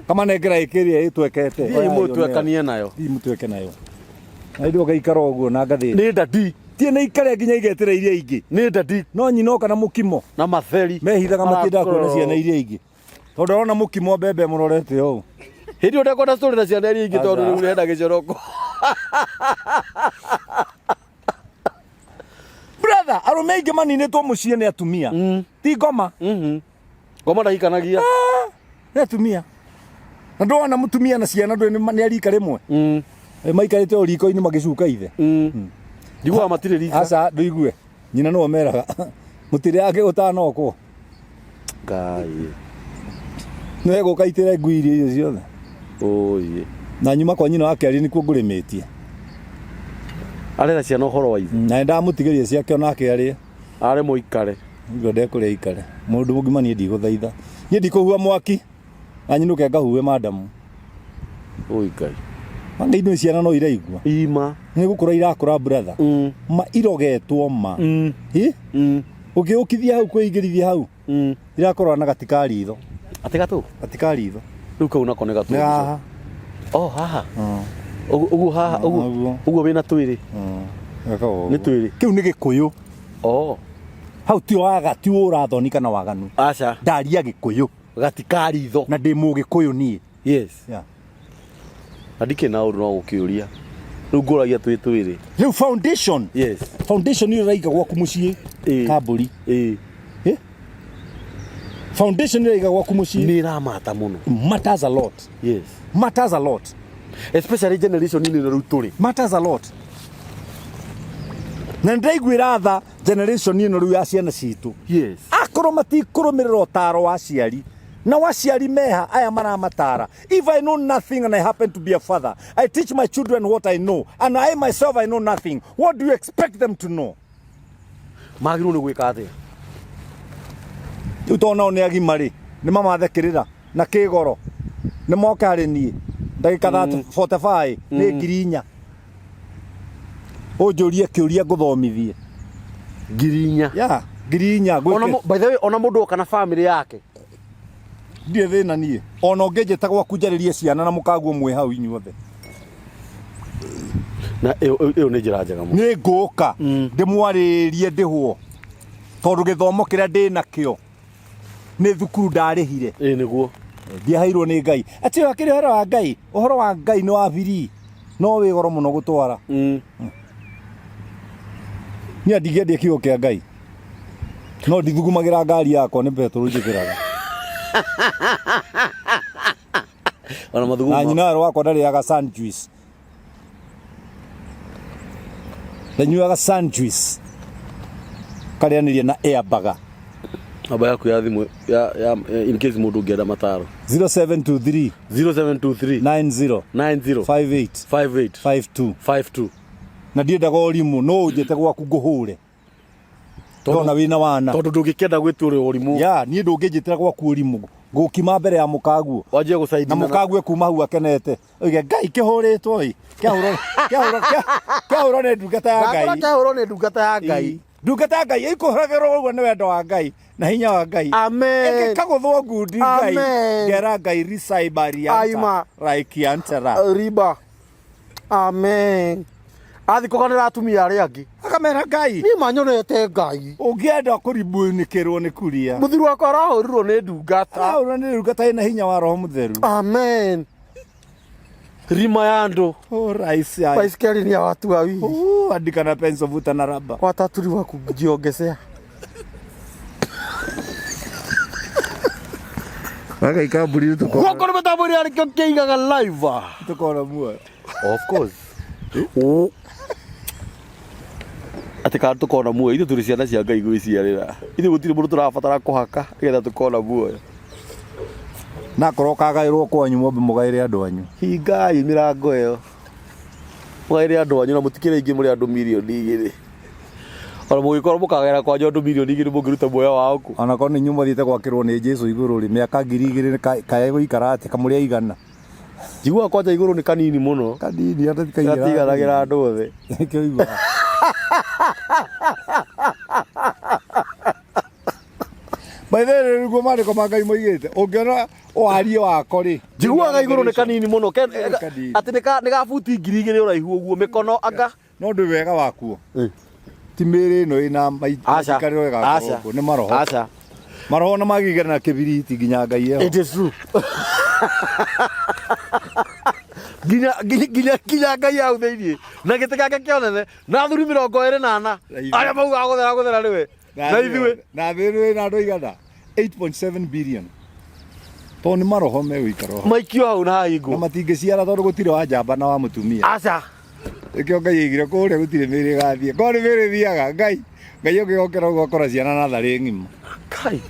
Kamanengera ĩkĩrĩa ĩtwekete. Thiĩ mũtwekanie nayo. Thiĩ mũtweke nayo. Na ithuĩ ũgaikara ũguo na ngathĩti. Nĩ daddy. Tie nĩ ikare nginya igetĩra iria ingĩ. Nĩ daddy. No nyina oka na mũkimo. Na matheri. Mehithaga matiendaga kuona ciana iria ingĩ. Tondũ arona mũkimo mbembe mũrorete ũũ. Hĩndĩ ĩyo ndekwenda story na ciana iria ingĩ tondũ Aca. rĩu hena gĩcoroko. Brother, arũme aingĩ maninĩtwo mũciĩ nĩ atumia. Ti ngoma. Ngoma ndahikanagia. Nĩ atumia. Na ndona mũtumia na ciana ndũĩ nĩ nĩ a rika rĩmwe. Maikarĩte o riko-inĩ magĩcuka ithe. Njiguaga matirĩ rika. Aca ndũigue. Nyina nĩwe meraga. Mũtirĩ ake ũtanokwo. Ngai. Nĩwe gũka itĩre ngui irio icio ciothe. Oye. Na nyuma kwa nyina wake arĩ nĩkuo ngũrĩmĩtie. Arera ciana ũhoro wa ithe. Na ndamũtigĩria ciake onake arĩe. Arĩ mũikare. Niguo ndekũrĩa ikare. Mũndũ mũgima niĩ ndigũthaitha. Niĩ ndikũhua mwaki. Na nyinũke ngahuhe madamu. Oi Ngai. Manga indo ciana no iraigua. Ima. Nĩ gũkũra irakũra brother. Ma irogetwo ma. Ĩ? Ũngĩũkithia hau kwĩingĩrithia hau. Irakorwo na gati ka ritho. Atĩ gatũ? Gati ka ritho. Rĩu kau nako nĩ gatũ. Nĩ haha. Oh haha. Ũguo ũguo haha ũguo. Ũguo. Ũguo wĩna twĩrĩ. Nĩ twĩrĩ. Kĩu nĩ gĩkũyũ. Oh. Hau ti waga ti ũrathoni kana waganu. Aca. Ndaria gĩkũyũ. Gati ka ritho. Na ndĩ mũgĩkũyũ niĩ. Yes. Yeah. Na ndikĩ na ũru no gũkĩũria. Rĩu ngũragia twĩ twĩrĩ. Rĩu foundation. Yes. Foundation ĩyo ĩraiga gwaku mũciĩ. Ĩĩ. Kambũri. Ĩĩ. Eh? Foundation ĩraiga gwaku mũciĩ. Nĩ ĩramata mũno. Matters a lot. Yes. Matters a lot. Especially generation inĩ rĩu tũrĩ. Matters a lot. Na nĩndĩraiguĩra tha generation ĩno rĩu ya ciana citũ. Yes. Akorwo matikũrũmĩrĩra ũtaro wa aciari na waciari meha aya maramatara. If I know nothing and I happen to be a father, I teach my children what I know, and I myself I know nothing. What do you expect them to know? Magĩrĩirwo nĩ gwĩka atĩa? Rĩu tondũ nao nĩ agima rĩ, nĩ mamathekĩrĩra na kĩgoro. Nĩ moke harĩ niĩ ndagĩka 45 nĩ 4,000. Ũnjũrie kĩũria ngũthomithie. 4,000. Ya, 4,000 Ona ngwĩke. by the way, ona mũndũ oka na family yake. Ndirĩ thĩna niĩ. Ona ũngĩnjĩta gwaku njarĩrie ciana na mũkaguo mwĩ hau inyuothe. Na ĩyo ĩyo nĩ njĩra njega mũno. Nĩ ngũka ndĩmwarĩrie ndĩhwo. Tondũ gĩthomo kĩrĩa ndĩ nakĩo nĩ thukuru ndarĩhire. Ĩĩ nĩguo. Ndiaheirwo nĩ Ngai. Atĩ akĩrĩ ũhoro wa Ngai, ũhoro wa Ngai nĩ wa biri. No wĩ goro mũno gũtwara. Niĩ ndingĩendia kiugo kĩa Ngai. No ndithugumagĩra ngari yakwa nĩ betũrũ njĩkĩraga. Ona mathugumo. Na nyina werũ wakwa ndarĩaga sandwich. Ndanyuaga sandwich. Karĩanĩria na airbaga. Namba yaku ya thimũ ya ya in case mũndũ ũngĩenda mataro. 0723 0723 90 90 58 58 52. 52. Na ndiendaga ũrimũ, no ũnjĩte gwaku ngũhũre. Ndona wĩna wana. Tondũ ndũngĩkĩenda gwĩtua ũrimũ. Ya, niĩ ndũngĩnjĩtĩra gwaku ũrimũ. Ngũkima mbere ya mũkaguo. Wanjie gũcaidi Na mũkaguo kuma hau akenete. Oige Ngai kĩhũrĩtwo ĩ. Kĩahũrwo kĩahũrwo kĩahũrwo nĩ ndungata ya Ngai. Kĩahũrwo nĩ ndungata ya Ngai. Ndungata ya Ngai ĩkũhũragĩrwo ũguo nĩ wendo wa Ngai na hinya wa Ngai. Amen. Ĩngĩkagũthwo ngundi Ngai. Amen. Ngera Ngai risaibarianta. Aima. Raikiantera. Riba. Amen. Athi kũganĩra atumia arĩa angĩ. Akamera Ngai. Niĩ manyonete Ngai. Ũngĩenda kũrimbũnĩkĩrwo nĩ kuria. Mũthuri wakwa arahũrirwo nĩ ndungata. Arahũrwo nĩ ndungata ĩna hinya wa Roho Mũtheru. Amen. Rima ya andũ. Oh, rais ai. Baiskeli ni ya watu wawili. Oh, andika na pencil, vuta na raba. Watatu ni wa kujiongezea. Waka ikamburi tukona. Gũkũ nĩ mĩtambo ĩrĩa arĩkĩo kĩigaga live. Tukona muoyo. Of course. Oh. Atĩ kana tũkona muoyo, ithuĩ tũrĩ ciana cia Ngai gwĩciarĩra. Ithuĩ gũtirĩ mũndũ tũrabatara kũhaka nĩgetha tũkona muoyo. Na korwo kagaĩrwo kwanyu mwambe mũgaĩre andũ anyu. Hingai mĩrango ĩyo. Mũgaĩre andũ anyu na mũtikĩrĩ aingĩ mũrĩ andũ 2 mirioni. Ona mũgĩkorwo mũkagera kwanyu andũ 2,000,000 mũngĩruta muoyo wao kũ? Onakorwo nĩ inyuĩ mũthiĩte gwakĩrwo nĩ Jesu igũrũ rĩ, mĩaka 2000 kaĩ gũikara atĩa kamũrĩ aigana? Njiguaga kwanja igũrũ nĩ kanini mũno. Kanini hata tikaigana. Gatiganagĩra andũ othe. Nĩkĩo ũiguaga. By the way, nĩguo maandĩko ma Ngai moigĩte, ũngĩona wariĩ wako rĩ, Njiguaga igũrũ nĩ kanini mũno. Nĩ kanini. Atĩ nĩ ga buti 2000 ũraihu ũguo mĩkono anga. No ndũ wega wakuo. Ti mĩĩrĩ ĩno ĩna maikarĩro ĩgakorwo kuo, nĩ maroho. Aca. Maroho na magĩgera na kĩbiriti nginya Ngai eho. It is true. Nginya nginya nginya nginya Ngai hau thĩiniĩ na gĩtĩ gĩake kĩa ũnene na athuri 24 Na ithuĩ. arĩa maugaga gũthera gũthera nĩwe na ithuĩ. Na thĩ ĩno ĩna andũ aigana? 8.7 billion. Tondũ nĩ maroho megũikara ho. Maikio hau na Na hahingwo. matingĩciara tondũ gũtirĩ wa njamba na wa mũtumia. Aca. Nĩkĩo Ngai aigire kũrĩa gũtirĩ mĩĩrĩ ĩgathiĩ. Korwo nĩ mĩĩrĩ ĩthiaga, Ngai Ngai ũngĩgokĩra ũguo akora ciana natharĩ ng'ima. Kai.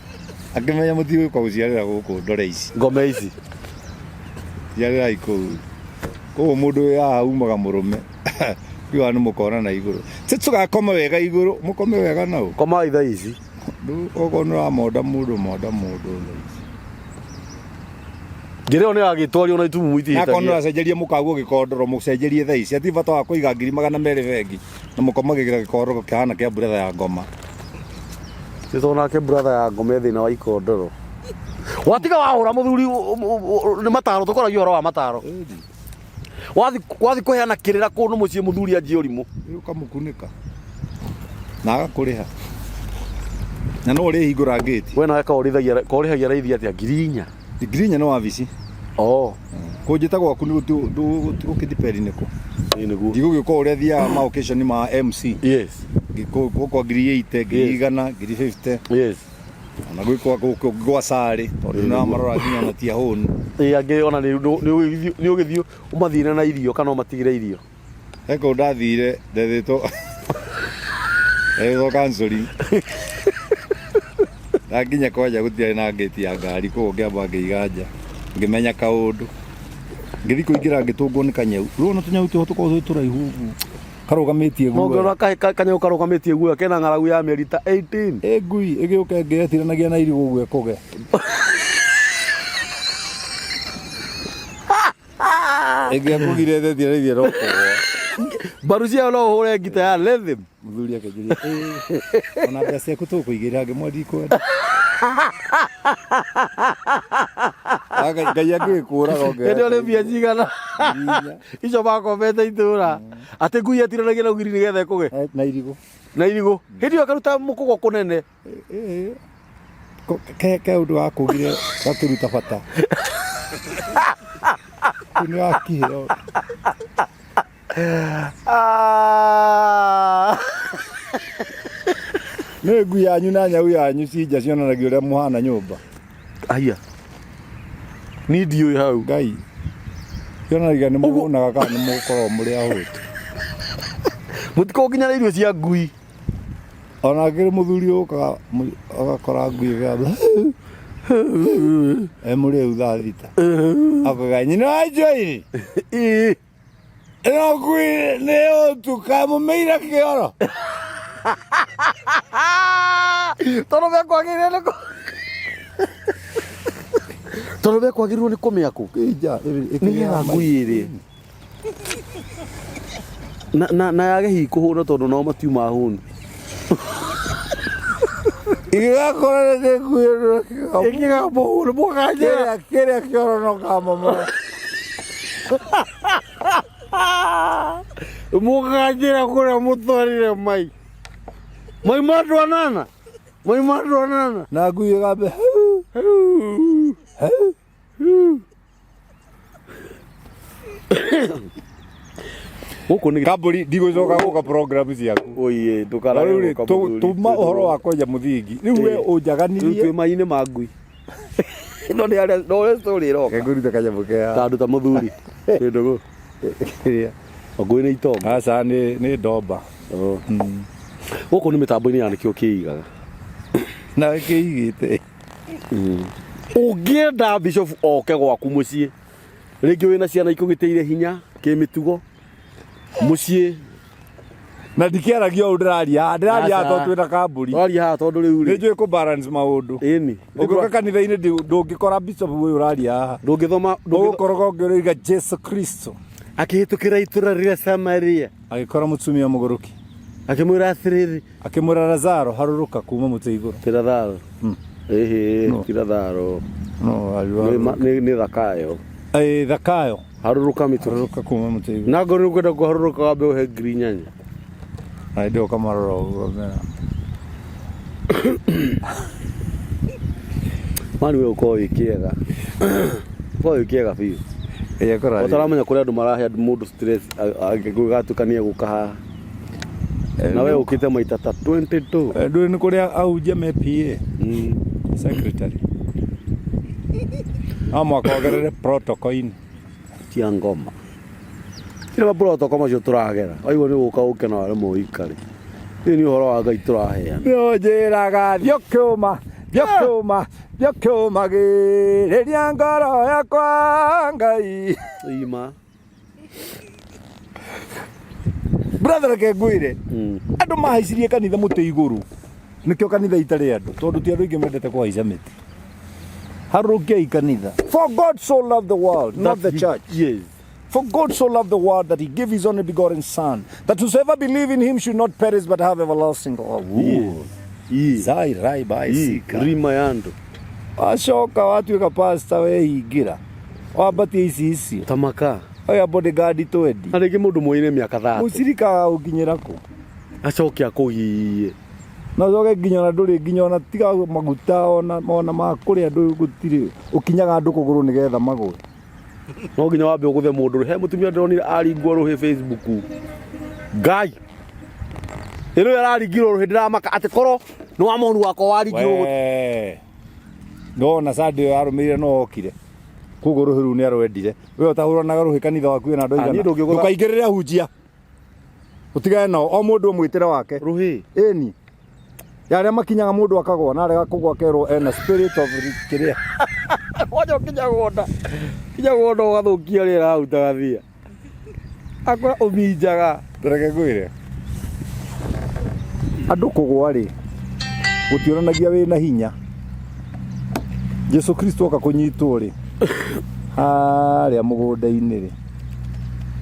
Akĩmenya mũtigũka gũciarĩra gũkũ ndore ici. Ngome ici. Ciarĩrai kũu. Koguo mũndũ wĩ haha umaga mũrũme. Kiuga nĩ mũkonana igũrũ. Ti tũgakoma wega igũrũ, mũkome wega nau. Komai thaa ici. Okorwo nĩ ũramonda mũndũ, monda mũndũ thaa ici. Njĩra ĩyo nĩ yagĩtwario na itumu Na akorwo nĩ itihĩtagia. ũracenjeria mũkaguo gĩkondoro, mũcenjerie thaa ici. Hatirĩ bata wa kũiga 200,000 bengi na mũkomagĩra gĩkondoro kĩhana kĩa brother ya ngoma. Nĩ tondũ nake brother ya ngoma e thĩna wa ikondoro. Watiga wahũra mũthuri nĩ mataro tũkoragia ũhoro wa mataro. Wathi wathi kũheana kĩrĩra kũndũ mũciĩ mũthuri anjie ũrimũ. Rĩu ũkamũkunĩka na agakũrĩha na no ũrĩhingũra ngĩti. We nawe kaũrĩthagia kaũrĩhagia raithi atĩa 4,000? 4,000 nĩ wabici. Oh. Kũnjĩta gwaku nĩ gũkĩdepend nĩ kũ. Ĩĩ nĩguo. Ndigũgĩũka ũrĩa thiaga ma occasion ma MC. Yes. Gũkwa 80,000, Yes. 100,000, 50,000. Yes. Ona gwĩkwa gũkũ gwa carĩ tondũ nĩ wamarora nginya ona ti ahũnu. Ĩĩ angĩ ona nĩ nĩ ũgĩthiĩ ũmathire na irio kana ũmatigĩre irio. He kũu ndathire ndethĩtwo ndethĩtwo counseling. Ndakinya kwanja gũtiarĩ na ngĩti ya ngari koguo ngĩamba ngĩiga nja ngĩmenya kaũndũ. Ngĩthiĩ kũingĩra ngĩtũngwo nĩ kanyau. Ũrona tũnyau tũho tũkoragwo twĩ tũraihu ũguo karũgamĩtie Ũngĩona guoya. kanyau karũgamĩtie guoya kena ng'aragu ya mĩeri ta 18. Ĩ ngui ĩgĩũka ĩngĩ yetiranagia na irigũ ũguo ĩkũge. Ĩngĩakũgire ĩthetiranagia no kũgũa. Mbaru ciayo no ũhũre ngita ya rhythm. Mũthuri akĩnjũria, "Ĩ, ona mbia ciaku tũkũigĩrĩra?" Ngĩmwĩra ndikwenda. Ah, Ngai Ngai angĩgĩkũraga Hĩndĩ ĩyo nĩ mbia cigana? 4,000. Icio makombete itũra. Atĩ ngui yetiranagia na ũgiri nĩgetha ĩkũge. Eh, na irigũ. Na irigũ. Hĩndĩ ĩyo ĩkaruta mũkũgo kũnene. Eh, ke ke ũndũ wakũgire gakĩruta bata. Kĩu nĩ wakĩheo. Ah. Nĩ ngui yanyu na nyau yanyu cinja cionanagia ũrĩa mũhana nyũmba. Aya. Ni ndiũĩ hau. Ngai. Cionanagia nĩ mũhũnaga kana nĩ mũkoragwo mũrĩ ahũtu. Mũtikoragwo nginya na irio cia ngui. Ona angĩrĩ mũthuri ũkaga agakora ngui ĩgamba e mũrĩu thaa thita. Akoiga nyina wa Joy. Ĩĩ. Ĩno ngui nĩ ũtuka mũmĩire kĩoro. Tondũ mekwagĩrĩirwo nĩ tondũ mekwagĩrĩirwo nĩ kũmĩakũ. Ĩnja Nĩgetha ngui ĩrĩe. Na na na yage hihi kũhũna tondũ nao matiuma hũnu. Igĩgakora nĩ ngui ĩno Ĩkĩgamba hũnu mũkanjĩra. kĩrĩa kĩrĩa kĩoro no kamomora. Mũkanjĩra kũrĩa mũtwarire mai. Mai ma andũ anana. Mai ma andũ anana. Na ngui ĩgambe Gũkũ nĩ Kambũri ndigũcoka gũka program ciaku. Oiye Na ndũkarage rĩu rĩ, gũka mũthuri. tuma ũhoro wa kwenja mũthingi. Rĩu we Rĩu ũnjaganirie. twĩ mai-inĩ ma ngui. No nĩ arĩa no ũrĩa story ĩroka. Reke ngũrute kanyamũ ke haha. Ta andũ ta mũthuri. Twĩ ndũgũ. Kĩrĩa. Ngui nĩ itonga. Aca nĩ nĩ ndomba. Oh. Gũkũ nĩ mĩtambo-inĩ ya nĩkĩo kĩigaga. Na kĩigĩte. Ũngĩenda bishop oke gwaku mũciĩ rĩngĩ wĩna ciana ikũgĩtĩire hinya kĩmĩtugo mũciĩ Na ndikĩaragia ũũ ndĩraria haha, ndĩraria haha Aca. tondũ twĩna kambũri. Twaria haha tondũ rĩu Nĩ rĩ. njũĩ kũ balance maũndũ. Ĩni. Ũngĩũka kanitha-inĩ ndũngĩkora bishop ũyũ ũraria haha. Ndũngĩthoma ndũngĩtho- Ũgũkoroga ũngĩũrĩiga Jesu Kristo. Akĩhĩtũkĩra itũra rĩa Samaria. Agĩkora mũtumia mũgũrũki. Akĩmwĩra atĩrĩrĩ. Akĩmwĩra Lazaro harũrũka kuma mũtĩ igũrũ. Ti Lazaro. Ĩhĩ, No. ti Lazaro. No, Nĩ ma- Nĩ nĩ Thakayo. Ĩ Thakayo. Harũrũka mĩtũkĩ. Harũrũka kuma mũtĩ igũrũ. Na ngorwo nĩ ũkwenda kũharũrũka wambe ũhe 8,000. Na ndĩ ũkamarora ũguo mera. Mani we ũkorwo wĩ kĩega. Ũkorwo wĩ kĩega biũ. Ĩ akora. Ũtaramenya kũrĩa andũ marahe andũ mũndũ stress angĩgatuĩka nĩ egũka haha. Na we ũkĩte maita ta 22. Ndũĩ nĩ kũrĩa ahunjia me PA. Secretary. No mũhaka ongerere protocol-inĩ. Cia ngoma. Tirĩ ma protocol macio tũragera. Waigua nĩ gũka ũke na waremwo ũikare. Ũyũ nĩ ũhoro wa Ngai tũraheana. Nĩũnjĩraga thiĩ ũkĩũma, thiĩ ũkĩũma, thiĩ ũkĩũmagĩrĩria ngoro yakwa Ngai. Ima. Brother reke ngwĩre, andũ mahaicirie kanitha mũtĩ igũrũ. Nĩkĩo kanitha itarĩ andũ, tondũ ti andũ aingĩ mendete kũhaica mĩtĩ. Harũrũkiai kanitha. For God so loved the world, not the church. Yes. For God so loved the world that he gave his only begotten Son, that whosoever believe in him should not perish but have everlasting life. Yes. Zai rai bai sika. Rima ya andũ. Wacoka watuĩka pastor wehingĩra wambatie ici icio Tamaka. oya bodyguard twendi Na rĩngĩ mũndũ mũine mĩaka 30. mũcirika ũkinyĩra kũ Acoke akũgiie. na ũcoke nginya ona ndũrĩ nginya ona tiga maguta ona ona ma kũrĩa ndũ gũtirĩ ũkinyaga andũ kũgũrũ nĩgetha magũe No nginya wambe ũgũthe mũndũ. He mũtumia ndĩronire aringwo rũhĩ Facebook. Ngai. Ĩno araringirwo rũhĩ ndĩramaka atĩ korwo nĩ wa mũnu wakwa waringirwo. Wee. Ndona Sunday ĩyo yarũmĩrĩire no okire koguo rũhĩ rũu nĩ arwendire we ũtahũranaga rũhĩ kanitha waku wĩna andũ Ah, niĩ aigana ndũngĩgũtha- ndũkaingĩrĩre ahunjia ũtigane nao o mũndũ mwĩtĩre wake Rũhĩ. ĩni ya arĩa makinyaga mũndũ akagwa na arega kũgwa akerwo ena spirit of kĩrĩa Wanja ũkinyagwo nda. Kinyagwo nda ũgathũkia rĩera hau ta gathia. Akora ũminjaga. Reke ngwĩre andũ kũgwa rĩ gũtionanagia wĩna hinya Jesu Kristo oka kũnyitwo rĩ harĩa mũgũnda-inĩ rĩ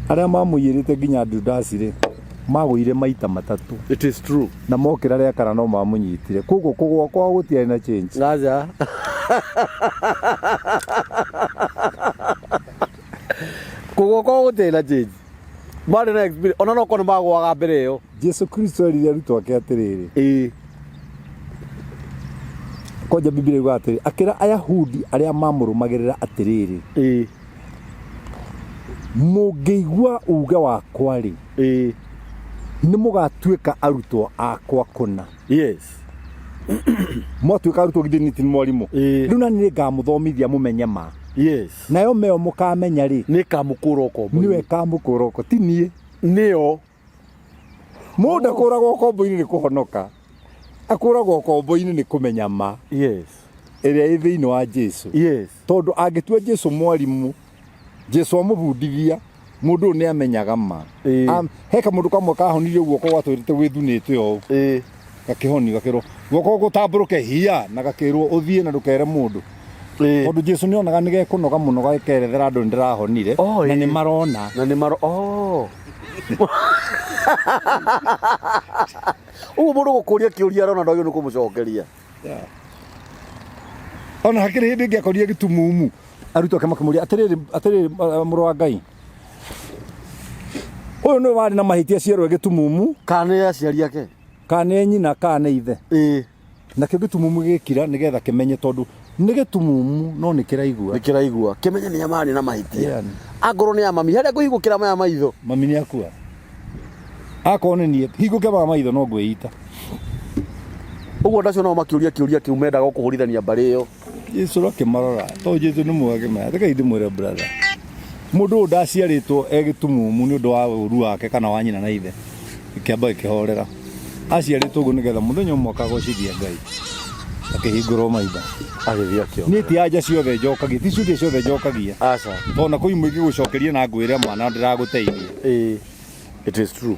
arĩa mamũiyĩrĩte nginya Judasi rĩ magũire maita matatũ It is true. na mokĩra rĩa kana no mamũnyitire koguo kũgwa kwao gũtiarĩ na change Gaja. Kũgwa kwao gũtiarĩ na change. Marĩ na experience. Ona no korwo nĩ magũaga mbere ĩyo. Jesu Kristo erire arutwo ake atĩrĩrĩ Ĩĩ. kwanja Biblia yugaga atĩrĩ akĩra Ayahudi arĩa mamũrũmagĩrĩra atĩrĩrĩ Ĩĩ. mũngĩigua uge wakwa rĩ Ĩĩ. nĩ mũgatuĩka arutwo akwa kũna Yes. mwatuĩka arutwo githĩ niĩ ti mwarimũ Ĩĩ. rĩu nani nĩ ngamũthomithia mũmenye ma Yes. nayo meo mũkamenya rĩ Nĩ kamũkũra ũkombo. nĩwe ĩkamũkũra ũko ti niĩ Nĩyo. mũndũ akũragwo ũkombo-inĩ nĩ kũhonoka akũragwo ũkombo-inĩ nĩ kũmenya ma Yes. ĩrĩa ĩ thĩinĩ wa Jesu Yes. tondũ angĩtua Jesu mwarimũ Jesu amũbundithia mũndũ ũyũ nĩ amenyaga ma Ĩĩ. He kamũndũ kamwe kahonirio guoko gwatwĩrĩte gwĩthunĩte ũũ Ĩĩ. gakĩhonio gakĩrwo guoko gũtambũrũke hiya na gakĩrwo ũthiĩ na ndũkere mũndũ Ĩĩ. tondũ Jesu nĩ onaga nĩ gekũnoga mũno gakerethera andũ nĩ ndĩrahonire Oh, na ĩĩ. nĩ marona Na nĩ maro. Oh. Ũguo mũndũ gũkũria kĩũria arona ndwagĩrĩirwo nĩ kũmũcokeria. Ona hakĩrĩ hĩndĩ ĩngĩ akorire gĩtumumu arutwo ake makĩmũria atĩrĩrĩ atĩrĩrĩ mũrũ wa Ngai ũyũ nĩwe warĩ na mahĩtia aciarwo e gĩtumumu Kana nĩ aciari ake. kana nĩ nyina kana nĩ ithe Ĩĩ. nakĩo gĩtumumu gĩkira nĩgetha kĩmenye tondũ nĩ gĩtumumu no nĩ kĩraigua Nĩ kĩraigua. Kĩmenye nĩ marĩ na mahĩtia. Yeah. Angorwo nĩ ya mami harĩa ngũhingũkĩra maya maitho. Mami nĩ akua akorwo nĩ niĩ hingũke maya maitho no ngwĩita Ũguo ndacio nao makĩũria kĩũria kĩu mendaga kũhũrithania mbarĩ ĩyo. Jesu akĩmarora tondũ Jesu nĩ mwega akĩmera reke ndĩmwĩre brother mũndũ ũyũ ndaciarĩtwo e gĩtumumu nĩ ũndũ wa ũru wake kana wa nyina na ithe gĩkĩamba gĩkĩhorera aciarĩtwo ũguo nĩgetha mũthenya ũmwe akagocithia Ngai akĩhingũrwo maitho Agĩthiĩ akĩona. Niĩ ti anja ciothe njokagia ti ciũria ciothe njokagia Aca. tondũ na kũu imwe ingĩgũcokeria na ngwĩre mwana ndĩragũteithia Ĩĩ. It is true.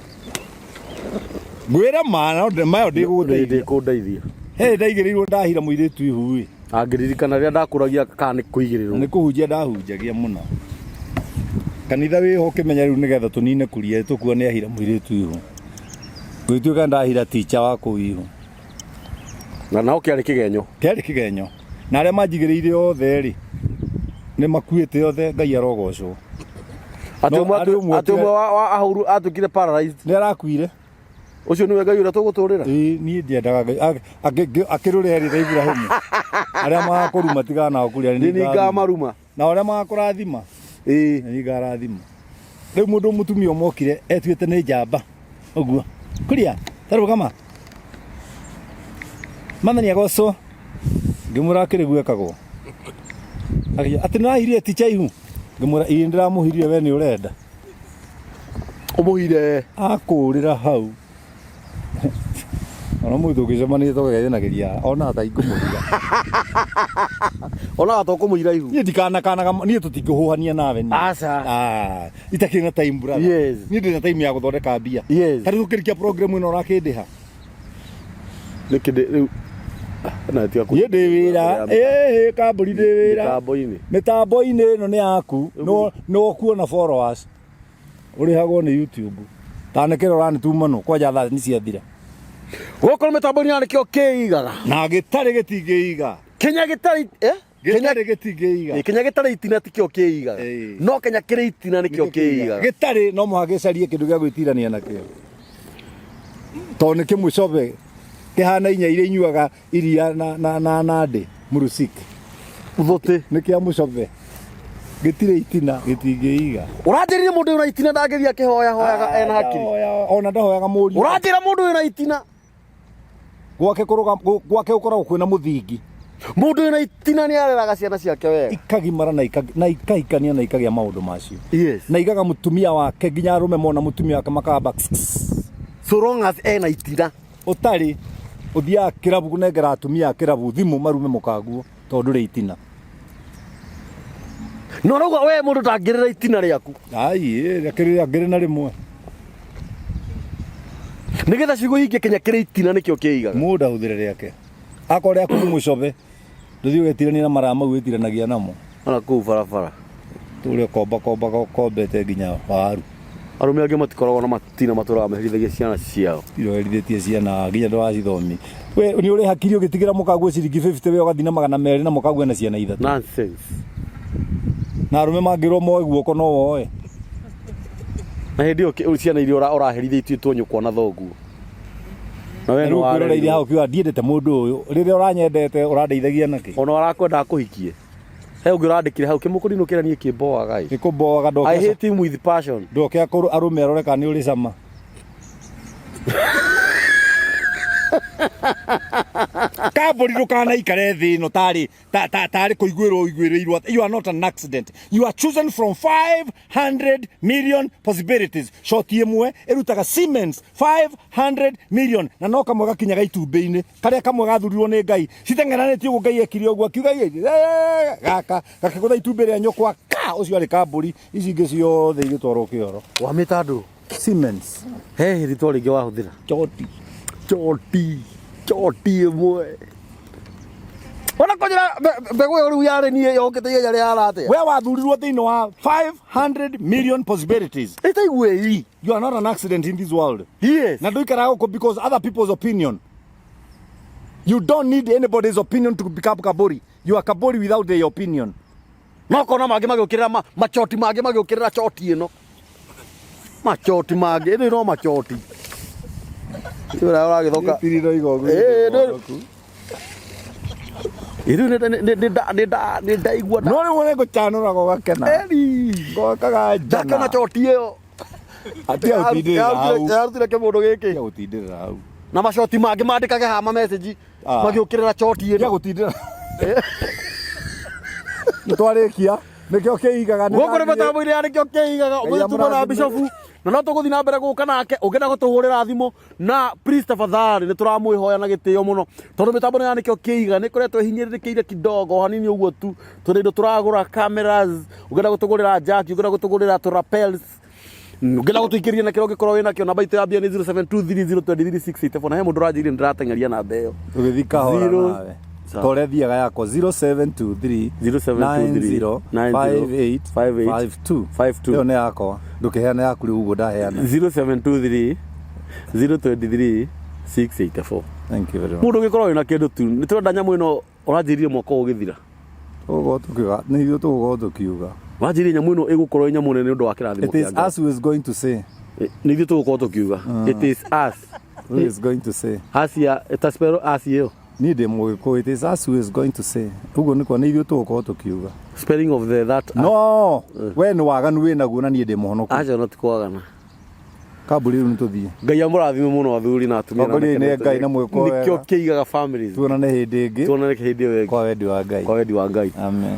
Ngwĩra ma no mayo ndĩgũgũteithia. Ndĩkũndeithia. He ndaigĩrĩirwo ndahira mũirĩtu ihu ĩ. Angĩririkana rĩrĩa ndakũragia kana nĩ kũigĩrĩrwo. Nĩ kũhunjia ndahunjagia mũno. Kanitha wĩho ũkĩmenya rĩu nĩgetha tũnine kuria tũkuo nĩ ahira mũirĩtu ihu. Gũgĩtuĩka ndahira teacher wa kũu ihu. Na nao kĩarĩ kĩgenyo. Kĩarĩ kĩgenyo. Na arĩa manjigĩrĩire othe rĩ, nĩ makuĩte othe Ngai arogocwo. Atĩ No, ũmwe harĩ ũmwe atĩ ũmwe wa wa ahũru atuĩkire paralyzed. Nĩ arakuire. Ũcio nĩwe Ngai ũrĩa tũgũtũrĩra. Ĩĩ niĩ ndiendaga Ngai. Akĩrũrĩa erĩte Iburahĩmu. Arĩa magakũruma tigana nao kũrĩa Niĩ nĩngamaruma. Na arĩa magakũrathima Ĩĩ. nĩ ngarathima. Rĩu mũndũ mũtumia ũmwe okire etuĩte nĩ njamba ũguo. Kuria tarũgama. Mathani agocwo. Ngĩmwĩra akĩrĩ gwekagwo. Akĩnjĩra atĩ nĩũrahirie ticha ihu. Ngĩmwĩra ĩĩ nĩndĩramũhirie we nĩ ũrenda. Ũmũhire. Akũrĩra hau. Ona mũndũ tũngĩcemania tũkageithanagĩria onaga ta ingũmũhira. Onaga ta ũkũmũhira ihu. Niĩ ndikanakanaga niĩ tũtingĩhũhania nawe niĩ. Aca. Ah, itakĩrĩ na time brother. Yes. Niĩ ndĩ na time ya gũthondeka mbia. Yes. Ta rĩu ũkĩrikia program ĩno ũrakĩndĩha. Nĩkĩ ndĩ rĩu na tiga Niĩ ndĩ wĩra. Ĩĩ kambũri ndĩ wĩra. Mĩtambo-inĩ. Mĩtambo-inĩ ĩno nĩ yaku. Nĩ ũkuona followers. Ũrĩhagwo nĩ YouTube. Tanĩkĩra ũranĩtuma nũ kwanja thaa nĩ ciathira. Gũkũ nĩ mĩtambo-inĩ ya nĩkĩo kĩigaga. Na gĩtarĩ gĩtingĩiga. Kenya gĩtarĩ eh? Kenya Gĩtarĩ gĩtingĩiga. Ĩ, Kenya gĩtarĩ itina tikĩo kĩigaga. Ĩĩ. No Kenya kĩrĩ itina nĩkĩo kĩigaga. Gĩtarĩ no mũhaka gĩcarie kĩndũ gĩa gwĩtirania nakĩo. Tondũ nĩ kĩmũcobe kĩhana inya iria inyuaga iria na na na nandĩ mũrusik. Thũtĩ. Nĩ kĩa mũcobe. Gĩtirĩ itina gĩtingĩiga. Ũranjĩrire mũndũ wĩna itina ndangĩthiĩ akĩhoya hoyaga ena hakiri. Ona ndahoyaga mũriũ. Ũranjĩra mũndũ wĩna itina Gwake kũrũga gwake gũkoragwo kwĩna mũthingi. Mũndũ wĩna itina nĩ areraga ciana ciake wega. Ikagimara na na ikahikania na ikagĩa maũndũ macio. Yes. Na igaga mũtumia wake nginya arũme mona mũtumia wake makamba So long as ena itina. Ũtarĩ ũthiaga kĩrabu kũnengera atumia a kĩrabu thimũ marume mũkaguo tondũ ndũrĩ itina. No rauga we mũndũ ndangĩrĩra itina rĩaku. Ai, akĩrĩra ngĩrĩ na rĩmwe. Nĩgetha ciugo ihinge Kenya kĩrĩ itina nĩkĩo kĩigaga. Mũndũ ahũthĩre rĩake. Akorwo rĩaku nĩ mũcobe, ndũthiĩ ũgetirania na maraa mau wĩtiranagia namo. Ona kũu barabara. Tũrĩa komba komba kombete nginya waru. Arũme angĩ matikoragwo na matina matũraga meherithagia ciana ciao. Iroherithĩtie ciana nginya ndũracithomia. We nĩ ũrĩ hakiri ũgĩtigĩra mũkaguo ciringi 50 we ũgathiĩ na 200 na mũkaguo ena ciana ithatũ. Nonsense. Na arũme mangĩrwo moe guoko no woe. Na hĩndĩ ĩyo ciana iria ũraherithia ituĩtwo nyũkwa na thoguo. Na we Rĩu nĩ ngwĩroreire warerirwo. hau ũkiuga ndiendete mũndũ ũyũ. Rĩrĩa ũranyendete ũrandeithagia nakĩ? Ona ũrakwenda akũhikie. He ũngĩ ũrandĩkire hau kĩmũkũri nũkĩra niĩ kĩmboaga ĩ. Gĩkũmboaga I ndoke hate him with passion. ndoke arũme arore kana nĩ ũrĩ cama. Kambũri ndũkanaikare thĩ ĩno tarĩ tarĩ kũiguĩrwo ũiguĩrĩirwo atĩ you are not an accident you are chosen from 500 million possibilities shoti ĩmwe ĩrutaga Siemens 500 million na no kamwe gakinyaga itumbĩ-inĩ karĩa kamwe gathurirwo nĩ Ngai citeng'eranĩtie ũguo Ngai ekire ũguo akiuga "Ĩ, gaka gakĩgũtha itumbĩ rĩa nyũkwa ka ũcio arĩ kambũri ici ingĩ ciothe igĩtwarwo kĩoro Wamĩta ndũ? Siemens He rĩtwa rĩngĩ wahũthĩra. choti Choti. Choti ĩmwe. Ona kũnjĩra mbegũ ĩyo rĩu yarĩ niĩ yokĩte ihenya rĩhana atĩa? we wathurirwo thĩinĩ wa 500 million possibilities Ĩtaigue ii. you are not an accident in this world Yes. na ndũikaraga gũkũ because other people's opinion you don't need anybody's opinion to become kaburi you are kaburi without their opinion No kona mangĩ magĩũkĩrĩra machoti mangĩ magĩũkĩrĩra choti ĩno. Machoti mangĩ ĩno no machoti. Ũrĩa ũragĩthoka. Ĩĩ, Rĩu nĩ ndaigua no rĩu nĩ ngũcanũraga ũgakena Eri. ngokaga Ndakena choti ĩyo. Atia gũtindĩrĩra hau. Yarutire kĩmũndũ gĩkĩ. Atia gũtindĩrĩra hau. Na macoti mangĩ mandĩkage haha ma message Ah. magĩũkĩrĩra choti Atia ĩno. gũtindĩrĩra. Nĩ twarĩkia. Nĩkĩo kĩigaga nĩ Gũkũ nĩ ndathiĩ. mĩtambo-inĩ ya nĩkĩo kĩigaga Ngai ũmũthĩ tuma na amũrathime. bishofu na no tũgũthiĩ na mbere gũka nake ũngĩenda gũtũhũrĩra thimũ na please tafadhali nĩ tũramwĩhoya na gĩtĩo mũno tondũ mĩtambo ya nĩkĩo kĩiga nĩ ĩkoretwo ĩhinyĩrĩrĩkĩire kidogo hanini ũguo tu tũrĩ indo tũragũra cameras ũngĩenda gũtũgũrĩra jack ũngĩenda gũtũgũrĩra tũ lapels Ũngĩenda gũtũikĩria na kĩrĩa ũngĩkorwo wĩnakĩo, namba itũ ya mbia nĩ 0723023684, na he mũndũ ũranjĩrire nĩ ndĩrateng'eria namba ĩyo. Tũgĩthiĩ kahora. Zero- Nawe Sawa. ta ũrĩa thiaga yakwa, 0723 0723 90 58 52. 52. Ĩyo nĩ yakwa, ndũkĩheana yaku rĩu ũguo ndaheana. 0723 023 684. Thank you very much. Mũndũ ũngĩkorwo wĩna kĩndũ tu, nĩ tũrenda nyamũ ĩno ũranjĩrire mwaka ũyũ ũgĩthira. Tũgũkorwo tũkiuga, nĩ ithuĩ tũgũkorwo tũkiuga. Wanjĩrire nyamũ ĩno ĩgũkorwo ĩ nyamũ nene nĩ ũndũ wa kĩrathimo It kĩa is Ngai. us who is going to say. Nĩ ithuĩ tũgũkorwo tũkiuga. It is us. Who is going to say. Us ya ĩtaspero us ĩyo. Niĩ ndĩ mũgĩkũyũ, it is us who is going to say. Ũguo nĩkuo nĩ ithuĩ tũgũkorwo tũkiuga. Spelling of the that us. No, we nĩ waganu wĩ naguo na niĩ ndĩ mũhonoku. Aca no ti kwagana. Kamburi rĩu nĩ tũthiĩ. Ngai amũrathime mũno athuri na atumia. Tongoria nĩ Ngai na mwĩko wega. Nĩkĩo kĩigaga families. Tuonane hĩndĩ ĩngĩ. Tuonane hĩndĩ ĩyo ĩngĩ. Kwa wendi wa Ngai. Kwa wendi wa Ngai. Amen.